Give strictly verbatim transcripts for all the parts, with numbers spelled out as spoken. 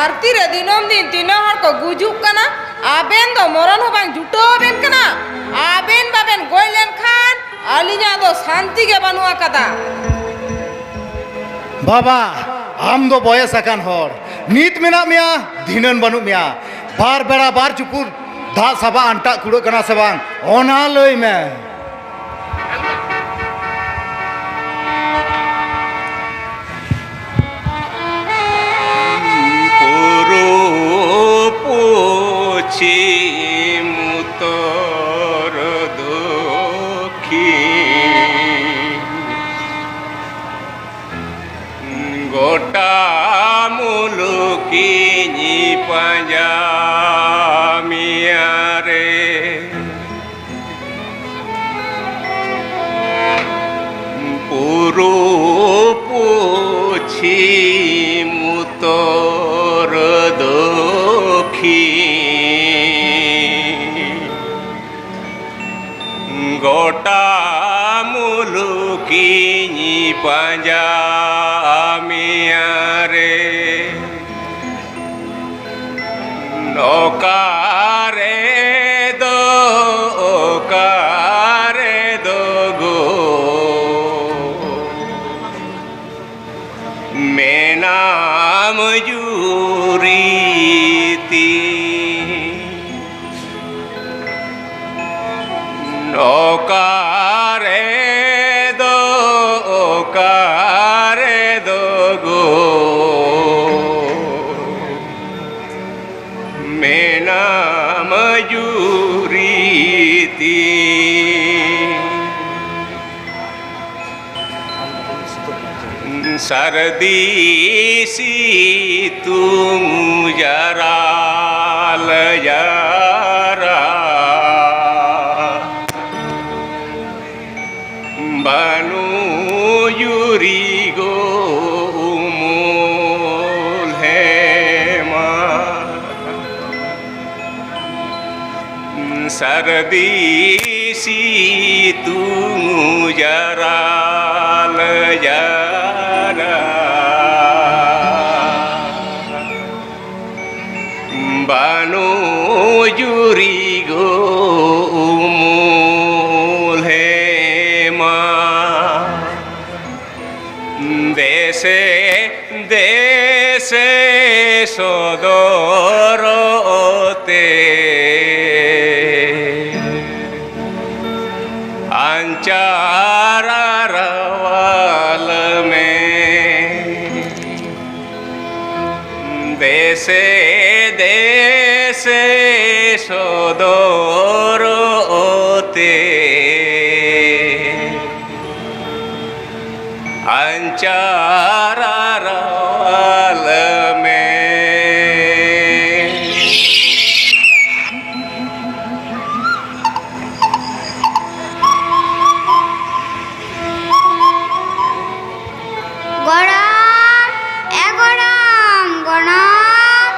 ᱫᱷᱟᱹᱨᱛᱤ ᱨᱮ ᱫᱤᱱᱟᱹᱢ ᱫᱤᱱ ᱛᱤᱱᱟᱹᱜ ᱦᱚᱲ ᱠᱚ ᱜᱩᱡᱩᱜ ᱠᱟᱱᱟ, ᱟᱵᱮᱱ ᱫᱚ ᱢᱚᱨᱚᱱ ᱦᱚᱸ ᱵᱟᱝ ᱡᱩᱴᱟᱹᱣ ᱟᱵᱮᱱ ᱠᱟᱱᱟ᱾ ᱟᱵᱮᱱ ᱵᱟᱵᱮᱱ ᱜᱚᱡ ᱞᱮᱱᱠᱷᱟᱱ ᱟᱹᱞᱤᱧᱟᱜ ᱫᱚ ᱥᱟᱱᱛᱤ ᱜᱮ ᱵᱟᱹᱱᱩᱜ ᱟᱠᱟᱫᱟ᱾ ᱵᱟᱵᱟ, ᱟᱢ ᱫᱚ ᱵᱚᱭᱮᱥ ᱟᱠᱟᱱ ᱦᱚᱲ, ᱱᱤᱛ ᱢᱮᱱᱟᱜ ᱢᱮᱭᱟ, ᱫᱷᱤᱱᱟᱹᱱ ᱵᱟᱹᱱᱩᱜ ᱢᱮᱭᱟ᱾ ᱵᱟᱨ ᱵᱮᱲᱟ ᱵᱟᱨ ᱪᱩᱯᱩᱫ ᱫᱟᱜ ᱥᱟᱵᱟ ᱟᱱᱴᱟᱜ ᱠᱩᱲᱟᱹᱜ ᱠᱟᱱᱟ ᱥᱮ ᱵᱟᱝ, ᱚᱱᱟ ᱞᱟᱹᱭ ᱢᱮ᱾ ᱯᱩᱨᱩᱵ, ᱯᱚᱪᱷᱤᱢ, ᱩᱛᱛᱚᱨ, ᱫᱚᱠᱷᱤᱱ, ᱜᱚᱴᱟ ᱢᱩᱞᱩᱠᱤᱧ ᱯᱟᱸᱡᱟ ᱢᱮᱭᱟ ᱨᱮ᱾ ᱯᱩᱨᱩᱵ, ᱯᱚᱪᱷᱤᱢ, ᱩᱛᱛᱚᱨ, ᱫᱚᱠᱷᱤᱱ, ᱜᱚᱴᱟ ᱢᱩᱞᱩᱠᱤᱧ ᱯᱟᱸᱡᱟ ᱢᱮᱭᱟ ᱨᱮ᱾ ᱚᱠᱟ ᱨᱮᱫᱚ, ᱚᱠᱟ ᱨᱮᱫᱚ ᱜᱳ ᱢᱮᱱᱟᱢ ᱡᱩᱨᱤ ᱛᱤᱧ? ᱚᱠᱟ ᱨᱮᱫᱚ, ᱚᱠᱟ ᱨᱮᱫᱚ ᱜᱳ ᱢᱮᱱᱟᱢ ᱡᱩᱨᱤ ᱛᱤᱧ? ᱥᱟᱹᱨᱫᱤ ᱥᱤᱛᱩᱝ ᱡᱟᱨᱟᱞ ᱡᱟᱨᱟ, ᱵᱟᱹᱱᱩ ᱡᱩᱨᱤ ᱜᱳ ᱩᱢᱩᱞ ᱦᱮᱢᱟ᱾ ᱥᱟᱹᱨᱫᱤ ᱥᱤᱛᱩᱝ ᱡᱟᱨᱟᱞ ᱡᱟᱨᱟ᱾ ᱡᱩᱨᱤ ᱜᱳ ᱩᱢᱩᱞ ᱦᱮᱢᱟ᱾ ᱫᱮᱥᱮ ᱫᱮᱥᱮ ᱥᱚᱫᱚᱨᱚᱜ ᱛᱮ ᱟᱧᱪᱟᱨ ᱟᱨᱣᱟᱞ ᱢᱮ᱾ ᱫᱮᱥᱮ ᱫᱮᱥᱮ ᱥᱚᱫᱚᱨᱚᱜ ᱛᱮ ᱟᱧᱪᱟᱨ ᱟᱨᱣᱟᱞ ᱢᱮ᱾ ᱜᱚᱲᱚᱢ, ᱮ ᱜᱚᱲᱚᱢ, ᱜᱚᱲᱚᱢ᱾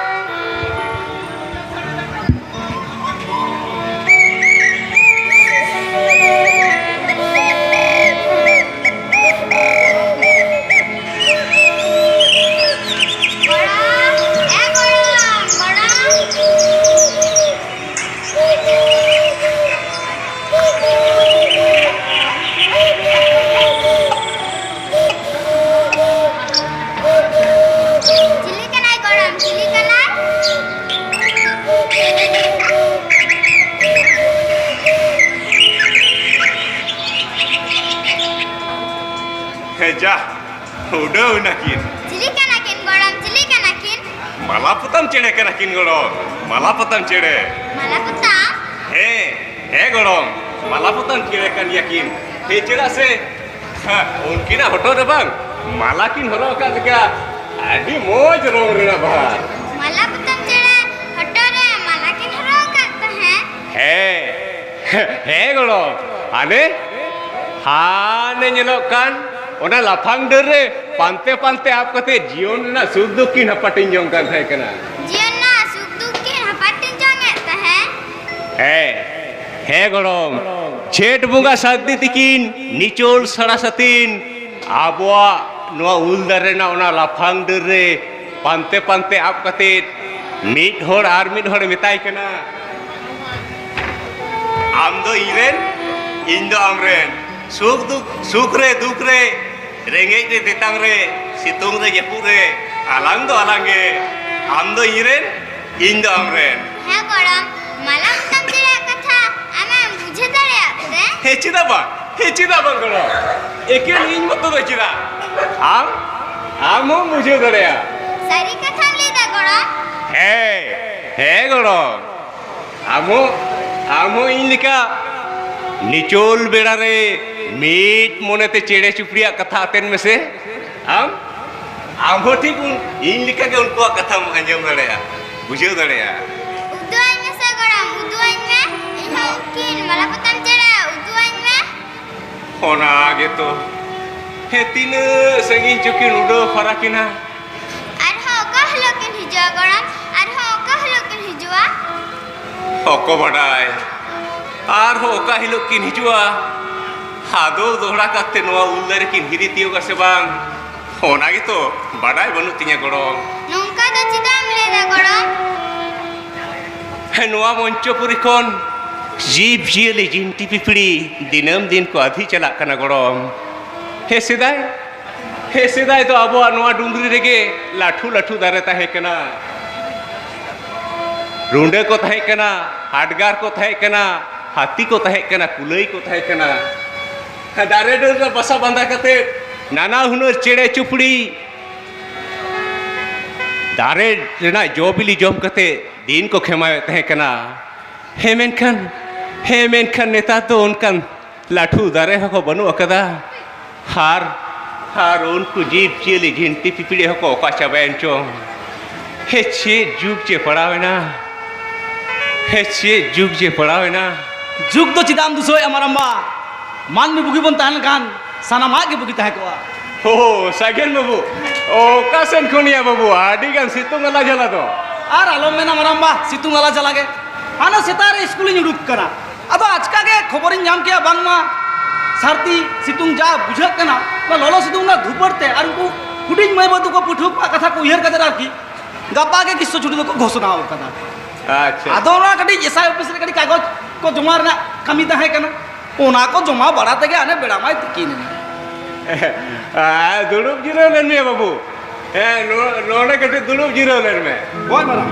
ᱜᱚᱲᱚᱢ, ᱮ ᱜᱚᱲᱚᱢ, ᱜᱚᱲᱚᱢ᱾ ᱪᱤᱞᱤ ᱠᱟᱱᱟᱭ ᱜᱚᱲᱚᱢ? ᱪᱤᱞᱤ ᱠᱟᱱᱟᱭ? ᱦᱮᱸ, ᱡᱟ, ᱩᱰᱟᱹᱣ ᱮᱱᱟᱠᱤᱱ᱾ ᱪᱤᱞᱤ ᱠᱟᱱᱟ ᱠᱤᱱ ᱜᱚᱲᱚᱢ? ᱪᱤᱞᱤ ᱠᱟᱱᱟ ᱠᱤᱱ? ᱢᱟᱞᱟ ᱯᱚᱛᱟᱢ ᱪᱮᱬᱮ ᱠᱟᱱᱟ ᱠᱤᱱ ᱜᱚᱲᱚᱢ, ᱢᱟᱞᱟ ᱯᱚᱛᱟᱢ ᱪᱮᱬᱮ᱾ ᱢᱟᱞᱟ ᱯᱚᱛᱟᱢ? ᱦᱮᱸ, ᱦᱮᱸ ᱜᱚᱲᱚᱢ, ᱢᱟᱞᱟ ᱯᱚᱛᱟᱢ ᱪᱮᱬᱮ ᱠᱟᱱ ᱜᱮᱭᱟ ᱠᱤᱱ᱾ ᱦᱮᱸ, ᱪᱮᱫᱟᱜ ᱥᱮ, ᱦᱮᱸ, ᱩᱱᱠᱤᱱᱟᱜ ᱦᱚᱴᱚᱜ ᱨᱮ ᱵᱟᱝ ᱢᱟᱞᱟ ᱠᱤᱱ ᱦᱚᱨᱚᱜ ᱟᱠᱟᱫ ᱞᱮᱠᱟ ᱟᱹᱰᱤ ᱢᱚᱡᱽ ᱨᱚᱝ ᱨᱮᱱᱟᱜ ᱵᱟᱦᱟ᱾ ᱢᱟᱞᱟ ᱯᱚᱛᱟᱢ ᱪᱮᱬᱮ ᱦᱚᱴᱚᱜ ᱨᱮ ᱢᱟᱞᱟ ᱠᱤᱱ ᱦᱚᱨᱚᱜ ᱟᱠᱟᱫ ᱛᱟᱦᱮᱸᱫ? ᱦᱮᱸ, ᱦᱮᱸ ᱜᱚᱲᱚᱢ, ᱦᱟᱱᱮ, ᱦᱟᱱᱮ ᱧᱮᱞᱚᱜ ᱠᱟᱱ ᱚᱱᱟ ᱞᱟᱯᱷᱟᱝ ᱰᱟᱹᱨ ᱨᱮ ᱯᱟᱱᱛᱮ ᱯᱟᱱᱛᱮ ᱟᱵ ᱠᱟᱛᱮ ᱡᱤᱭᱚᱱ ᱨᱮᱱᱟᱜ ᱥᱩᱠ ᱫᱩᱠ ᱠᱤᱱ ᱦᱟᱯᱟᱴᱤᱧ ᱡᱚᱝ ᱠᱟᱱ ᱛᱟᱦᱮᱸ ᱠᱟᱱᱟ᱾ ᱡᱤᱭᱚᱱ ᱨᱮᱱᱟᱜ ᱥᱩᱠ ᱫᱩᱠ ᱠᱤᱱ ᱦᱟᱯᱟᱴᱤᱧ ᱡᱚᱝ ᱮᱫ ᱛᱟᱦᱮᱸᱫ? ᱦᱮᱸ, ᱦᱮᱸ ᱜᱚᱲᱚᱢ, ᱡᱷᱮᱸᱴ ᱵᱚᱸᱜᱟ ᱥᱟᱹᱨᱫᱤ ᱛᱤᱠᱤᱱ ᱱᱤᱪᱚᱞ ᱥᱟᱲᱟ ᱥᱟᱹᱛᱤᱱ ᱟᱵᱚᱣᱟᱜ ᱱᱚᱣᱟ ᱩᱞ ᱫᱟᱨᱮ ᱨᱮᱱᱟᱜ ᱚᱱᱟ ᱞᱟᱯᱷᱟᱝ ᱰᱟᱹᱨ ᱨᱮ ᱯᱟᱱᱛᱮ ᱯᱟᱱᱛᱮ ᱟᱵ ᱠᱟᱛᱮ ᱢᱤᱫ ᱦᱚᱲ ᱟᱨ ᱢᱤᱫ ᱦᱚᱲᱮ ᱢᱮᱛᱟᱭ ᱠᱟᱱᱟ, ᱤᱧ ᱨᱮᱱ, ᱤᱧ ᱫᱚ ᱟᱢ ᱨᱮᱱ᱾ ᱥᱩᱠ ᱫᱩᱠ, ᱥᱩᱠ ᱨᱮ ᱫᱩᱠ ᱨᱮ, ᱨᱮᱸᱜᱮᱡ ᱨᱮ ᱛᱮᱛᱟᱝ ᱨᱮ, ᱥᱤᱛᱩᱝ ᱨᱮ ᱡᱟᱹᱯᱩᱫ ᱨᱮ, ᱟᱞᱟᱝ ᱫᱚ ᱟᱞᱟᱝ ᱜᱮ᱾ ᱟᱢ ᱫᱚ ᱤᱧ ᱨᱮᱱ, ᱤᱧ ᱫᱚ ᱟᱢ ᱨᱮᱱ᱾ ᱦᱮᱸ ᱜᱚᱲᱚᱢ, ᱢᱟᱞᱟ ᱯᱚᱛᱟᱢ ᱪᱮᱬᱮᱭᱟᱜ ᱠᱟᱛᱷᱟ ᱟᱢᱮᱢ ᱵᱩᱡᱷᱟᱹᱣ ᱫᱟᱲᱮᱭᱟᱜ ᱛᱮ? ᱦᱮᱸ, ᱪᱮᱫᱟᱜ ᱵᱟᱝ? ᱦᱮᱸ, ᱪᱮᱫᱟᱜ ᱵᱟᱝ ᱜᱚᱲᱚᱢ? ᱮᱠᱮᱱ ᱤᱧ ᱢᱚᱛᱚ ᱫᱚ ᱪᱮᱫᱟᱜ? ᱟᱢ, ᱟᱢ ᱦᱚᱸᱢ ᱵᱩᱡᱷᱟᱹᱣ ᱫᱟᱲᱮᱭᱟᱜᱼᱟ᱾ ᱥᱟᱹᱨᱤ ᱠᱟᱛᱷᱟᱢ ᱞᱟᱹᱭᱫᱟ ᱜᱚᱲᱚᱢ? ᱦᱮᱸ, ᱦᱮᱸ ᱜᱚᱲᱚᱢ᱾ ᱟᱢ ᱦᱚᱸ, ᱟᱢ ᱦᱚᱸ ᱤᱧ ᱞᱮᱠᱟ ᱱᱤᱪᱚᱞ ᱵᱮᱲᱟ ᱨᱮ ᱢᱤᱫ ᱢᱚᱱᱮᱛᱮ ᱪᱮᱬᱮ ᱪᱩᱯᱲᱤᱭᱟᱜ ᱠᱟᱛᱷᱟ ᱟᱛᱮᱱ ᱢᱮᱥᱮ᱾ ᱟᱢ, ᱟᱢ ᱦᱚᱸ ᱴᱷᱤᱠ ᱩᱱ-, ᱤᱧ ᱞᱮᱠᱟ ᱜᱮ ᱩᱱᱠᱩᱣᱟᱜ ᱠᱟᱛᱷᱟᱢ ᱟᱸᱡᱚᱢ ᱫᱟᱲᱮᱭᱟᱜᱼᱟ, ᱵᱩᱡᱷᱟᱹᱣ ᱫᱟᱲᱮᱭᱟᱜᱼᱟ᱾ ᱩᱫᱩᱜ ᱟᱹᱧ ᱢᱮᱥᱮ ᱜᱚᱲᱚᱢ, ᱩᱫᱩᱜ ᱟᱹᱧ ᱢᱮ᱾ ᱤᱧ ᱦᱚᱸ ᱩᱱᱠᱤᱱ ᱢᱟᱞᱟ ᱯᱚᱛᱟᱢ ᱪᱮᱬᱮ ᱩᱫᱩᱜ ᱟᱹᱧ ᱢᱮ᱾ ᱚᱱᱟ ᱜᱮᱛᱚ᱾ ᱦᱮᱸ, ᱛᱤᱱᱟᱹᱜ ᱥᱟᱺᱜᱤᱧ ᱪᱚᱠᱤᱱ ᱩᱰᱟᱹᱣ ᱯᱷᱟᱨᱟᱠ ᱮᱱᱟ᱾ ᱟᱨᱦᱚᱸ ᱚᱠᱟ ᱦᱤᱞᱳᱜ ᱠᱤᱱ ᱦᱤᱡᱩᱜᱼᱟ ᱜᱚᱲᱚᱢ? ᱟᱨᱦᱚᱸ ᱚᱠᱟ ᱦᱤᱞᱳᱜ ᱠᱤᱱ ᱦᱤᱡᱩᱜᱼᱟ? ᱚᱠᱚ ᱵᱟᱰᱟᱭ, ᱟᱨᱦᱚᱸ ᱚᱠᱟ ᱦᱤᱞᱳᱜ ᱠᱤᱱ ᱦᱤᱡᱩᱜᱼᱟ᱾ ᱟᱫᱚ ᱫᱚᱦᱲᱟ ᱠᱟᱛᱮ ᱱᱚᱣᱟ ᱩᱞ ᱫᱟᱨᱮ ᱠᱤᱱ ᱦᱤᱨᱤ ᱛᱤᱭᱳᱜᱟ ᱥᱮ ᱵᱟᱝ, ᱚᱱᱟ ᱜᱮᱛᱚ ᱵᱟᱰᱟᱭ ᱵᱟᱹᱱᱩᱜ ᱛᱤᱧᱟᱹ ᱜᱚᱲᱚᱢ᱾ ᱱᱚᱝᱠᱟ ᱫᱚ ᱪᱮᱫᱟᱜ ᱮᱢ ᱞᱟᱹᱭᱫᱟ ᱜᱚᱲᱚᱢ? ᱦᱮᱸ, ᱱᱚᱣᱟ ᱢᱚᱧᱪᱚᱯᱩᱨᱤ ᱠᱷᱚᱱ ᱡᱤᱵᱽ ᱡᱤᱭᱟᱹᱞᱤ ᱡᱤᱱᱛᱤ ᱯᱤᱯᱤᱲᱤ ᱫᱤᱱᱟᱹᱢ ᱫᱤᱱ ᱠᱚ ᱟᱫᱷᱤ ᱪᱟᱞᱟᱜ ᱠᱟᱱᱟ ᱜᱚᱲᱚᱢ᱾ ᱦᱮᱸ, ᱥᱮᱫᱟᱭ, ᱦᱮᱸ, ᱥᱮᱫᱟᱭ ᱫᱚ ᱟᱵᱚᱣᱟᱜ ᱱᱚᱣᱟ ᱰᱩᱝᱨᱤ ᱨᱮᱜᱮ ᱞᱟᱹᱴᱷᱩ ᱞᱟᱹᱴᱷᱩ ᱫᱟᱨᱮ ᱛᱟᱦᱮᱸ ᱠᱟᱱᱟ᱾ ᱨᱩᱸᱰᱟᱹ ᱠᱚ ᱛᱟᱦᱮᱸ ᱠᱟᱱᱟ, ᱦᱟᱰᱜᱟᱨ ᱠᱚ ᱛᱟᱦᱮᱸ ᱠᱟᱱᱟ, ᱦᱟᱹᱛᱤ ᱠᱚ ᱛᱟᱦᱮᱸ ᱠᱟᱱᱟ, ᱠᱩᱞᱟᱹᱭ ᱠᱚ ᱛᱟᱦᱮᱸ ᱠᱟᱱᱟ᱾ ᱫᱟᱨᱮ ᱰᱟᱹᱨ ᱨᱮ ᱵᱟᱥᱟ ᱵᱟᱸᱫᱟ ᱠᱟᱛᱮ ᱱᱟᱱᱟ ᱦᱩᱱᱟᱹᱨ ᱪᱮᱬᱮ ᱪᱩᱯᱲᱤ ᱫᱟᱨᱮ ᱨᱮᱱᱟᱜ ᱡᱚ ᱵᱤᱞᱤ ᱡᱚᱢ ᱠᱟᱛᱮ ᱫᱤᱱ ᱠᱚ ᱠᱷᱮᱢᱟᱣᱮᱫ ᱛᱟᱦᱮᱸ ᱠᱟᱱᱟ᱾ ᱦᱮᱸ ᱢᱮᱱᱠᱷᱟᱱ, ᱦᱮᱸ ᱢᱮᱱᱠᱷᱟᱱ ᱱᱮᱛᱟᱨ ᱫᱚ ᱚᱱᱠᱟᱱ ᱞᱟᱹᱴᱷᱩ ᱫᱟᱨᱮ ᱦᱚᱸᱠᱚ ᱵᱟᱹᱱᱩᱜ ᱟᱠᱟᱫᱟ᱾ ᱟᱨ, ᱟᱨ ᱩᱱᱠᱩ ᱡᱤᱵᱽ ᱡᱤᱭᱟᱹᱞᱤ ᱡᱤᱱᱛᱤ ᱯᱤᱯᱤᱲᱤ ᱦᱚᱸᱠᱚ ᱚᱠᱟ ᱪᱟᱵᱟᱭᱮᱱ ᱪᱚᱝ᱾ ᱦᱮᱸ, ᱪᱮᱫ ᱡᱩᱜᱽ ᱡᱮ ᱯᱟᱲᱟᱣᱮᱱᱟ᱾ ᱦᱮᱸ, ᱪᱮᱫ ᱡᱩᱜᱽ ᱡᱮ ᱯᱟᱲᱟᱣᱮᱱᱟ᱾ ᱡᱩᱜᱽ ᱫᱚ ᱪᱮᱫᱟᱜ ᱮᱢ ᱫᱩᱥᱟᱹᱣᱮᱫᱼᱟ ᱢᱟᱨᱟᱢᱵᱟ? ᱢᱟᱹᱱᱢᱤ ᱵᱩᱜᱤ ᱵᱚᱱ ᱛᱟᱦᱮᱸ ᱞᱮᱱᱠᱷᱟᱱ ᱥᱟᱱᱟᱢᱟᱜ ᱜᱮ ᱵᱩᱜᱤ ᱛᱟᱦᱮᱸ ᱠᱚᱜᱼᱟ᱾ ᱳ, ᱥᱟᱜᱮᱱ ᱵᱟᱹᱵᱩ, ᱚᱠᱟ ᱥᱮᱱ ᱠᱷᱚᱱ ᱭᱟ ᱵᱟᱹᱵᱩ? ᱟᱹᱰᱤ ᱜᱟᱱ ᱥᱤᱛᱩᱝ ᱟᱞᱟ ᱡᱷᱟᱞᱟ ᱫᱚ᱾ ᱟᱨ ᱟᱞᱚᱢ ᱢᱮᱱᱟ ᱢᱟᱨᱟᱢᱵᱟ, ᱥᱤᱛᱩᱝ ᱟᱞᱟ ᱡᱷᱟᱞᱟ ᱜᱮ᱾ ᱦᱟᱱᱟ ᱥᱮᱛᱟᱜ ᱨᱮ ᱥᱠᱩᱞᱤᱧ ᱩᱰᱩᱠ ᱠᱟᱱᱟ, ᱟᱫᱚ ᱟᱪᱠᱟ ᱜᱮ ᱠᱷᱚᱵᱚᱨᱤᱧ ᱧᱟᱢ ᱠᱮᱜᱼᱟ ᱵᱟᱝᱢᱟ ᱥᱟᱹᱨᱫᱤ ᱥᱤᱛᱩᱝ ᱡᱟ ᱵᱩᱡᱷᱟᱹᱜ ᱠᱟᱱᱟ, ᱚᱱᱟ ᱞᱚᱞᱚ ᱥᱤᱛᱩᱝ ᱚᱱᱟ ᱫᱷᱩᱯᱟᱹᱲ ᱛᱮ, ᱟᱨ ᱩᱱᱠᱩ ᱦᱩᱰᱤᱧ ᱢᱟᱹᱭ ᱵᱟᱹᱵᱩ ᱛᱟᱠᱚ ᱯᱟᱹᱴᱷᱩᱣᱟᱹ ᱠᱚᱣᱟᱜ ᱠᱟᱛᱷᱟ ᱠᱚ ᱩᱭᱦᱟᱹᱨ ᱠᱟᱛᱮ ᱟᱨᱠᱤ ᱜᱟᱯᱟ ᱜᱮ ᱜᱨᱤᱥᱥᱚ ᱪᱷᱩᱴᱤ ᱫᱚᱠᱚ ᱜᱷᱳᱥᱚᱱᱟ ᱟᱠᱟᱫᱟ᱾ ᱟᱪᱪᱷᱟ᱾ ᱟᱫᱚ ᱚᱱᱟ ᱠᱟᱹᱴᱤᱡ ᱮᱥ ᱟᱭ ᱚᱯᱷᱤᱥ ᱨᱮ ᱠᱟᱹᱴᱤᱡ ᱠᱟᱜᱚᱡᱽ ᱠᱚ ᱡᱚᱢᱟ ᱨᱮᱱᱟᱜ ᱠᱟᱹᱢᱤ ᱛᱟᱦᱮᱸ ᱠᱟᱱᱟ, ᱚᱱᱟ ᱠᱚ ᱡᱚᱢᱟ ᱵᱟᱲᱟ ᱛᱮᱜᱮ ᱦᱟᱱᱮ ᱵᱮᱲᱟ ᱢᱟᱭ ᱛᱤᱠᱤᱱ ᱮᱱᱟ᱾ ᱟᱨ ᱫᱩᱲᱩᱵ ᱡᱤᱨᱟᱹᱣ ᱞᱮᱱ ᱢᱮᱭᱟ ᱵᱟᱹᱵᱩ᱾ ᱦᱮᱸ, ᱱᱚ-, ᱱᱚᱰᱮ ᱠᱟᱹᱴᱤᱡ ᱫᱩᱲᱩᱵ ᱡᱤᱨᱟᱹᱣ ᱞᱮᱱ ᱢᱮ᱾ ᱦᱳᱭ, ᱢᱟᱨᱟᱝ᱾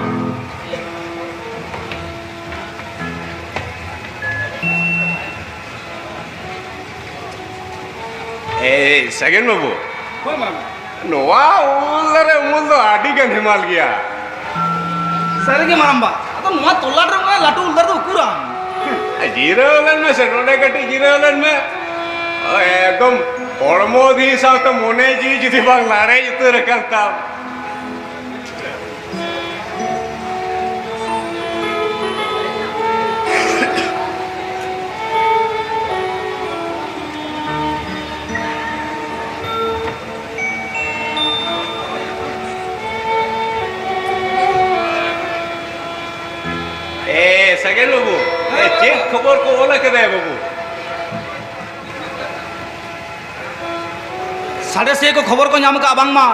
ᱮᱭ, ᱥᱟᱜᱮᱱ ᱵᱟᱹᱵᱩ᱾ ᱦᱳᱭ, ᱢᱟᱨᱟᱝ᱾ ᱱᱚᱣᱟ ᱩᱞ ᱫᱟᱨᱮ ᱩᱢᱩᱞ ᱫᱚ ᱟᱹᱰᱤ ᱜᱟᱱ ᱦᱮᱢᱟᱞ ᱜᱮᱭᱟ᱾ ᱥᱟᱹᱨᱤ ᱜᱮ, ᱢᱟᱨᱟᱝᱵᱟ᱾ ᱟᱫᱚ ᱱᱚᱣᱟ ᱛᱚᱞᱞᱟᱴ ᱨᱮ ᱚᱱᱟ ᱞᱟᱹᱴᱩ ᱩᱞ ᱫᱟᱨᱮ ᱫᱚ ᱩᱠᱩᱨᱟᱢ? ᱡᱤᱨᱟᱹᱣ ᱞᱮᱱ ᱢᱮ ᱥᱮ, ᱱᱚᱰᱮ ᱠᱟᱹᱴᱤᱡ ᱡᱤᱨᱟᱹᱣ ᱞᱮᱱ ᱢᱮ᱾ ᱮᱠᱫᱚᱢ ᱦᱚᱲᱢᱚ ᱫᱤ ᱥᱟᱶᱛᱮ ᱢᱚᱱᱮ ᱡᱤᱣᱤ ᱡᱩᱫᱤ ᱵᱟᱝ ᱞᱟᱲᱮᱡ ᱩᱛᱟᱹᱨ ᱟᱠᱟᱱ ᱛᱟᱢ᱾ ᱮ, ᱥᱟᱜᱮᱱ ᱵᱟᱹᱵᱩ, ᱮ, ᱪᱮᱫ ᱠᱷᱚᱵᱚᱨ ᱠᱚ ᱚᱞ ᱟᱠᱟᱫᱟᱭ ᱵᱟᱹᱵᱩ? ᱥᱟᱬᱮᱥᱤᱭᱟᱹ ᱠᱚ ᱠᱷᱚᱵᱚᱨ ᱠᱚ ᱧᱟᱢ ᱟᱠᱟᱫᱼᱟ, ᱵᱟᱝᱢᱟ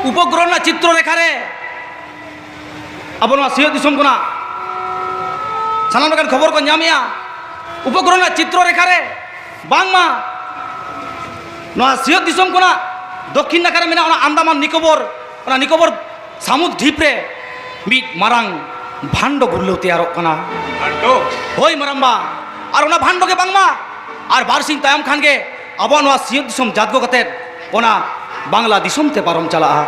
ᱩᱯᱚᱜᱨᱚᱦᱚ ᱨᱮᱱᱟᱜ ᱪᱤᱛᱨᱚ ᱨᱮᱠᱷᱟ ᱨᱮ ᱟᱵᱚ ᱱᱚᱣᱟ ᱥᱤᱧᱚᱛ ᱫᱤᱥᱚᱢ ᱠᱷᱚᱱᱟᱜ ᱥᱟᱱᱟᱢ ᱞᱮᱠᱟᱱ ᱠᱷᱚᱵᱚᱨ ᱠᱚ ᱧᱟᱢᱮᱜᱼᱟ᱾ ᱩᱯᱚᱜᱨᱚᱦᱚ ᱨᱮᱱᱟᱜ ᱪᱤᱛᱨᱚ ᱨᱮᱠᱷᱟ ᱨᱮ ᱵᱟᱝᱢᱟ ᱱᱚᱣᱟ ᱥᱤᱧᱚᱛ ᱫᱤᱥᱚᱢ ᱠᱷᱚᱱᱟᱜ ᱫᱚᱠᱠᱷᱤᱱ ᱱᱟᱠᱷᱟ ᱨᱮ ᱢᱮᱱᱟᱜ ᱚᱱᱟ ᱟᱱᱫᱟᱢᱟᱱ ᱱᱤᱠᱳᱵᱚᱨ, ᱚᱱᱟ ᱱᱤᱠᱳᱵᱚᱨ ᱥᱟᱹᱢᱩᱫ ᱰᱷᱤᱯ ᱨᱮ ᱢᱤᱫ ᱢᱟᱨᱟᱝ ᱵᱷᱟᱱᱰᱚ ᱜᱩᱨᱞᱟᱹᱣ ᱛᱮᱭᱟᱨᱚᱜ ᱠᱟᱱᱟ᱾ ᱵᱷᱟᱱᱰᱚ? ᱦᱳᱭ, ᱢᱟᱨᱟᱝᱵᱟ᱾ ᱟᱨ ᱚᱱᱟ ᱵᱷᱟᱱᱰᱚ ᱜᱮ ᱵᱟᱝᱢᱟ ᱟᱨ ᱵᱟᱨ ᱥᱤᱧ ᱛᱟᱭᱚᱢ ᱠᱷᱟᱱ ᱜᱮ ᱟᱵᱚᱣᱟᱜ ᱱᱚᱣᱟ ᱥᱤᱧᱚᱛ ᱫᱤᱥᱚᱢ ᱡᱟᱛᱜᱚ ᱠᱟᱛᱮᱫ ᱚᱱᱟ ᱵᱟᱝᱞᱟ ᱫᱤᱥᱚᱢ ᱛᱮ ᱯᱟᱨᱚᱢ ᱪᱟᱞᱟᱜᱼᱟ᱾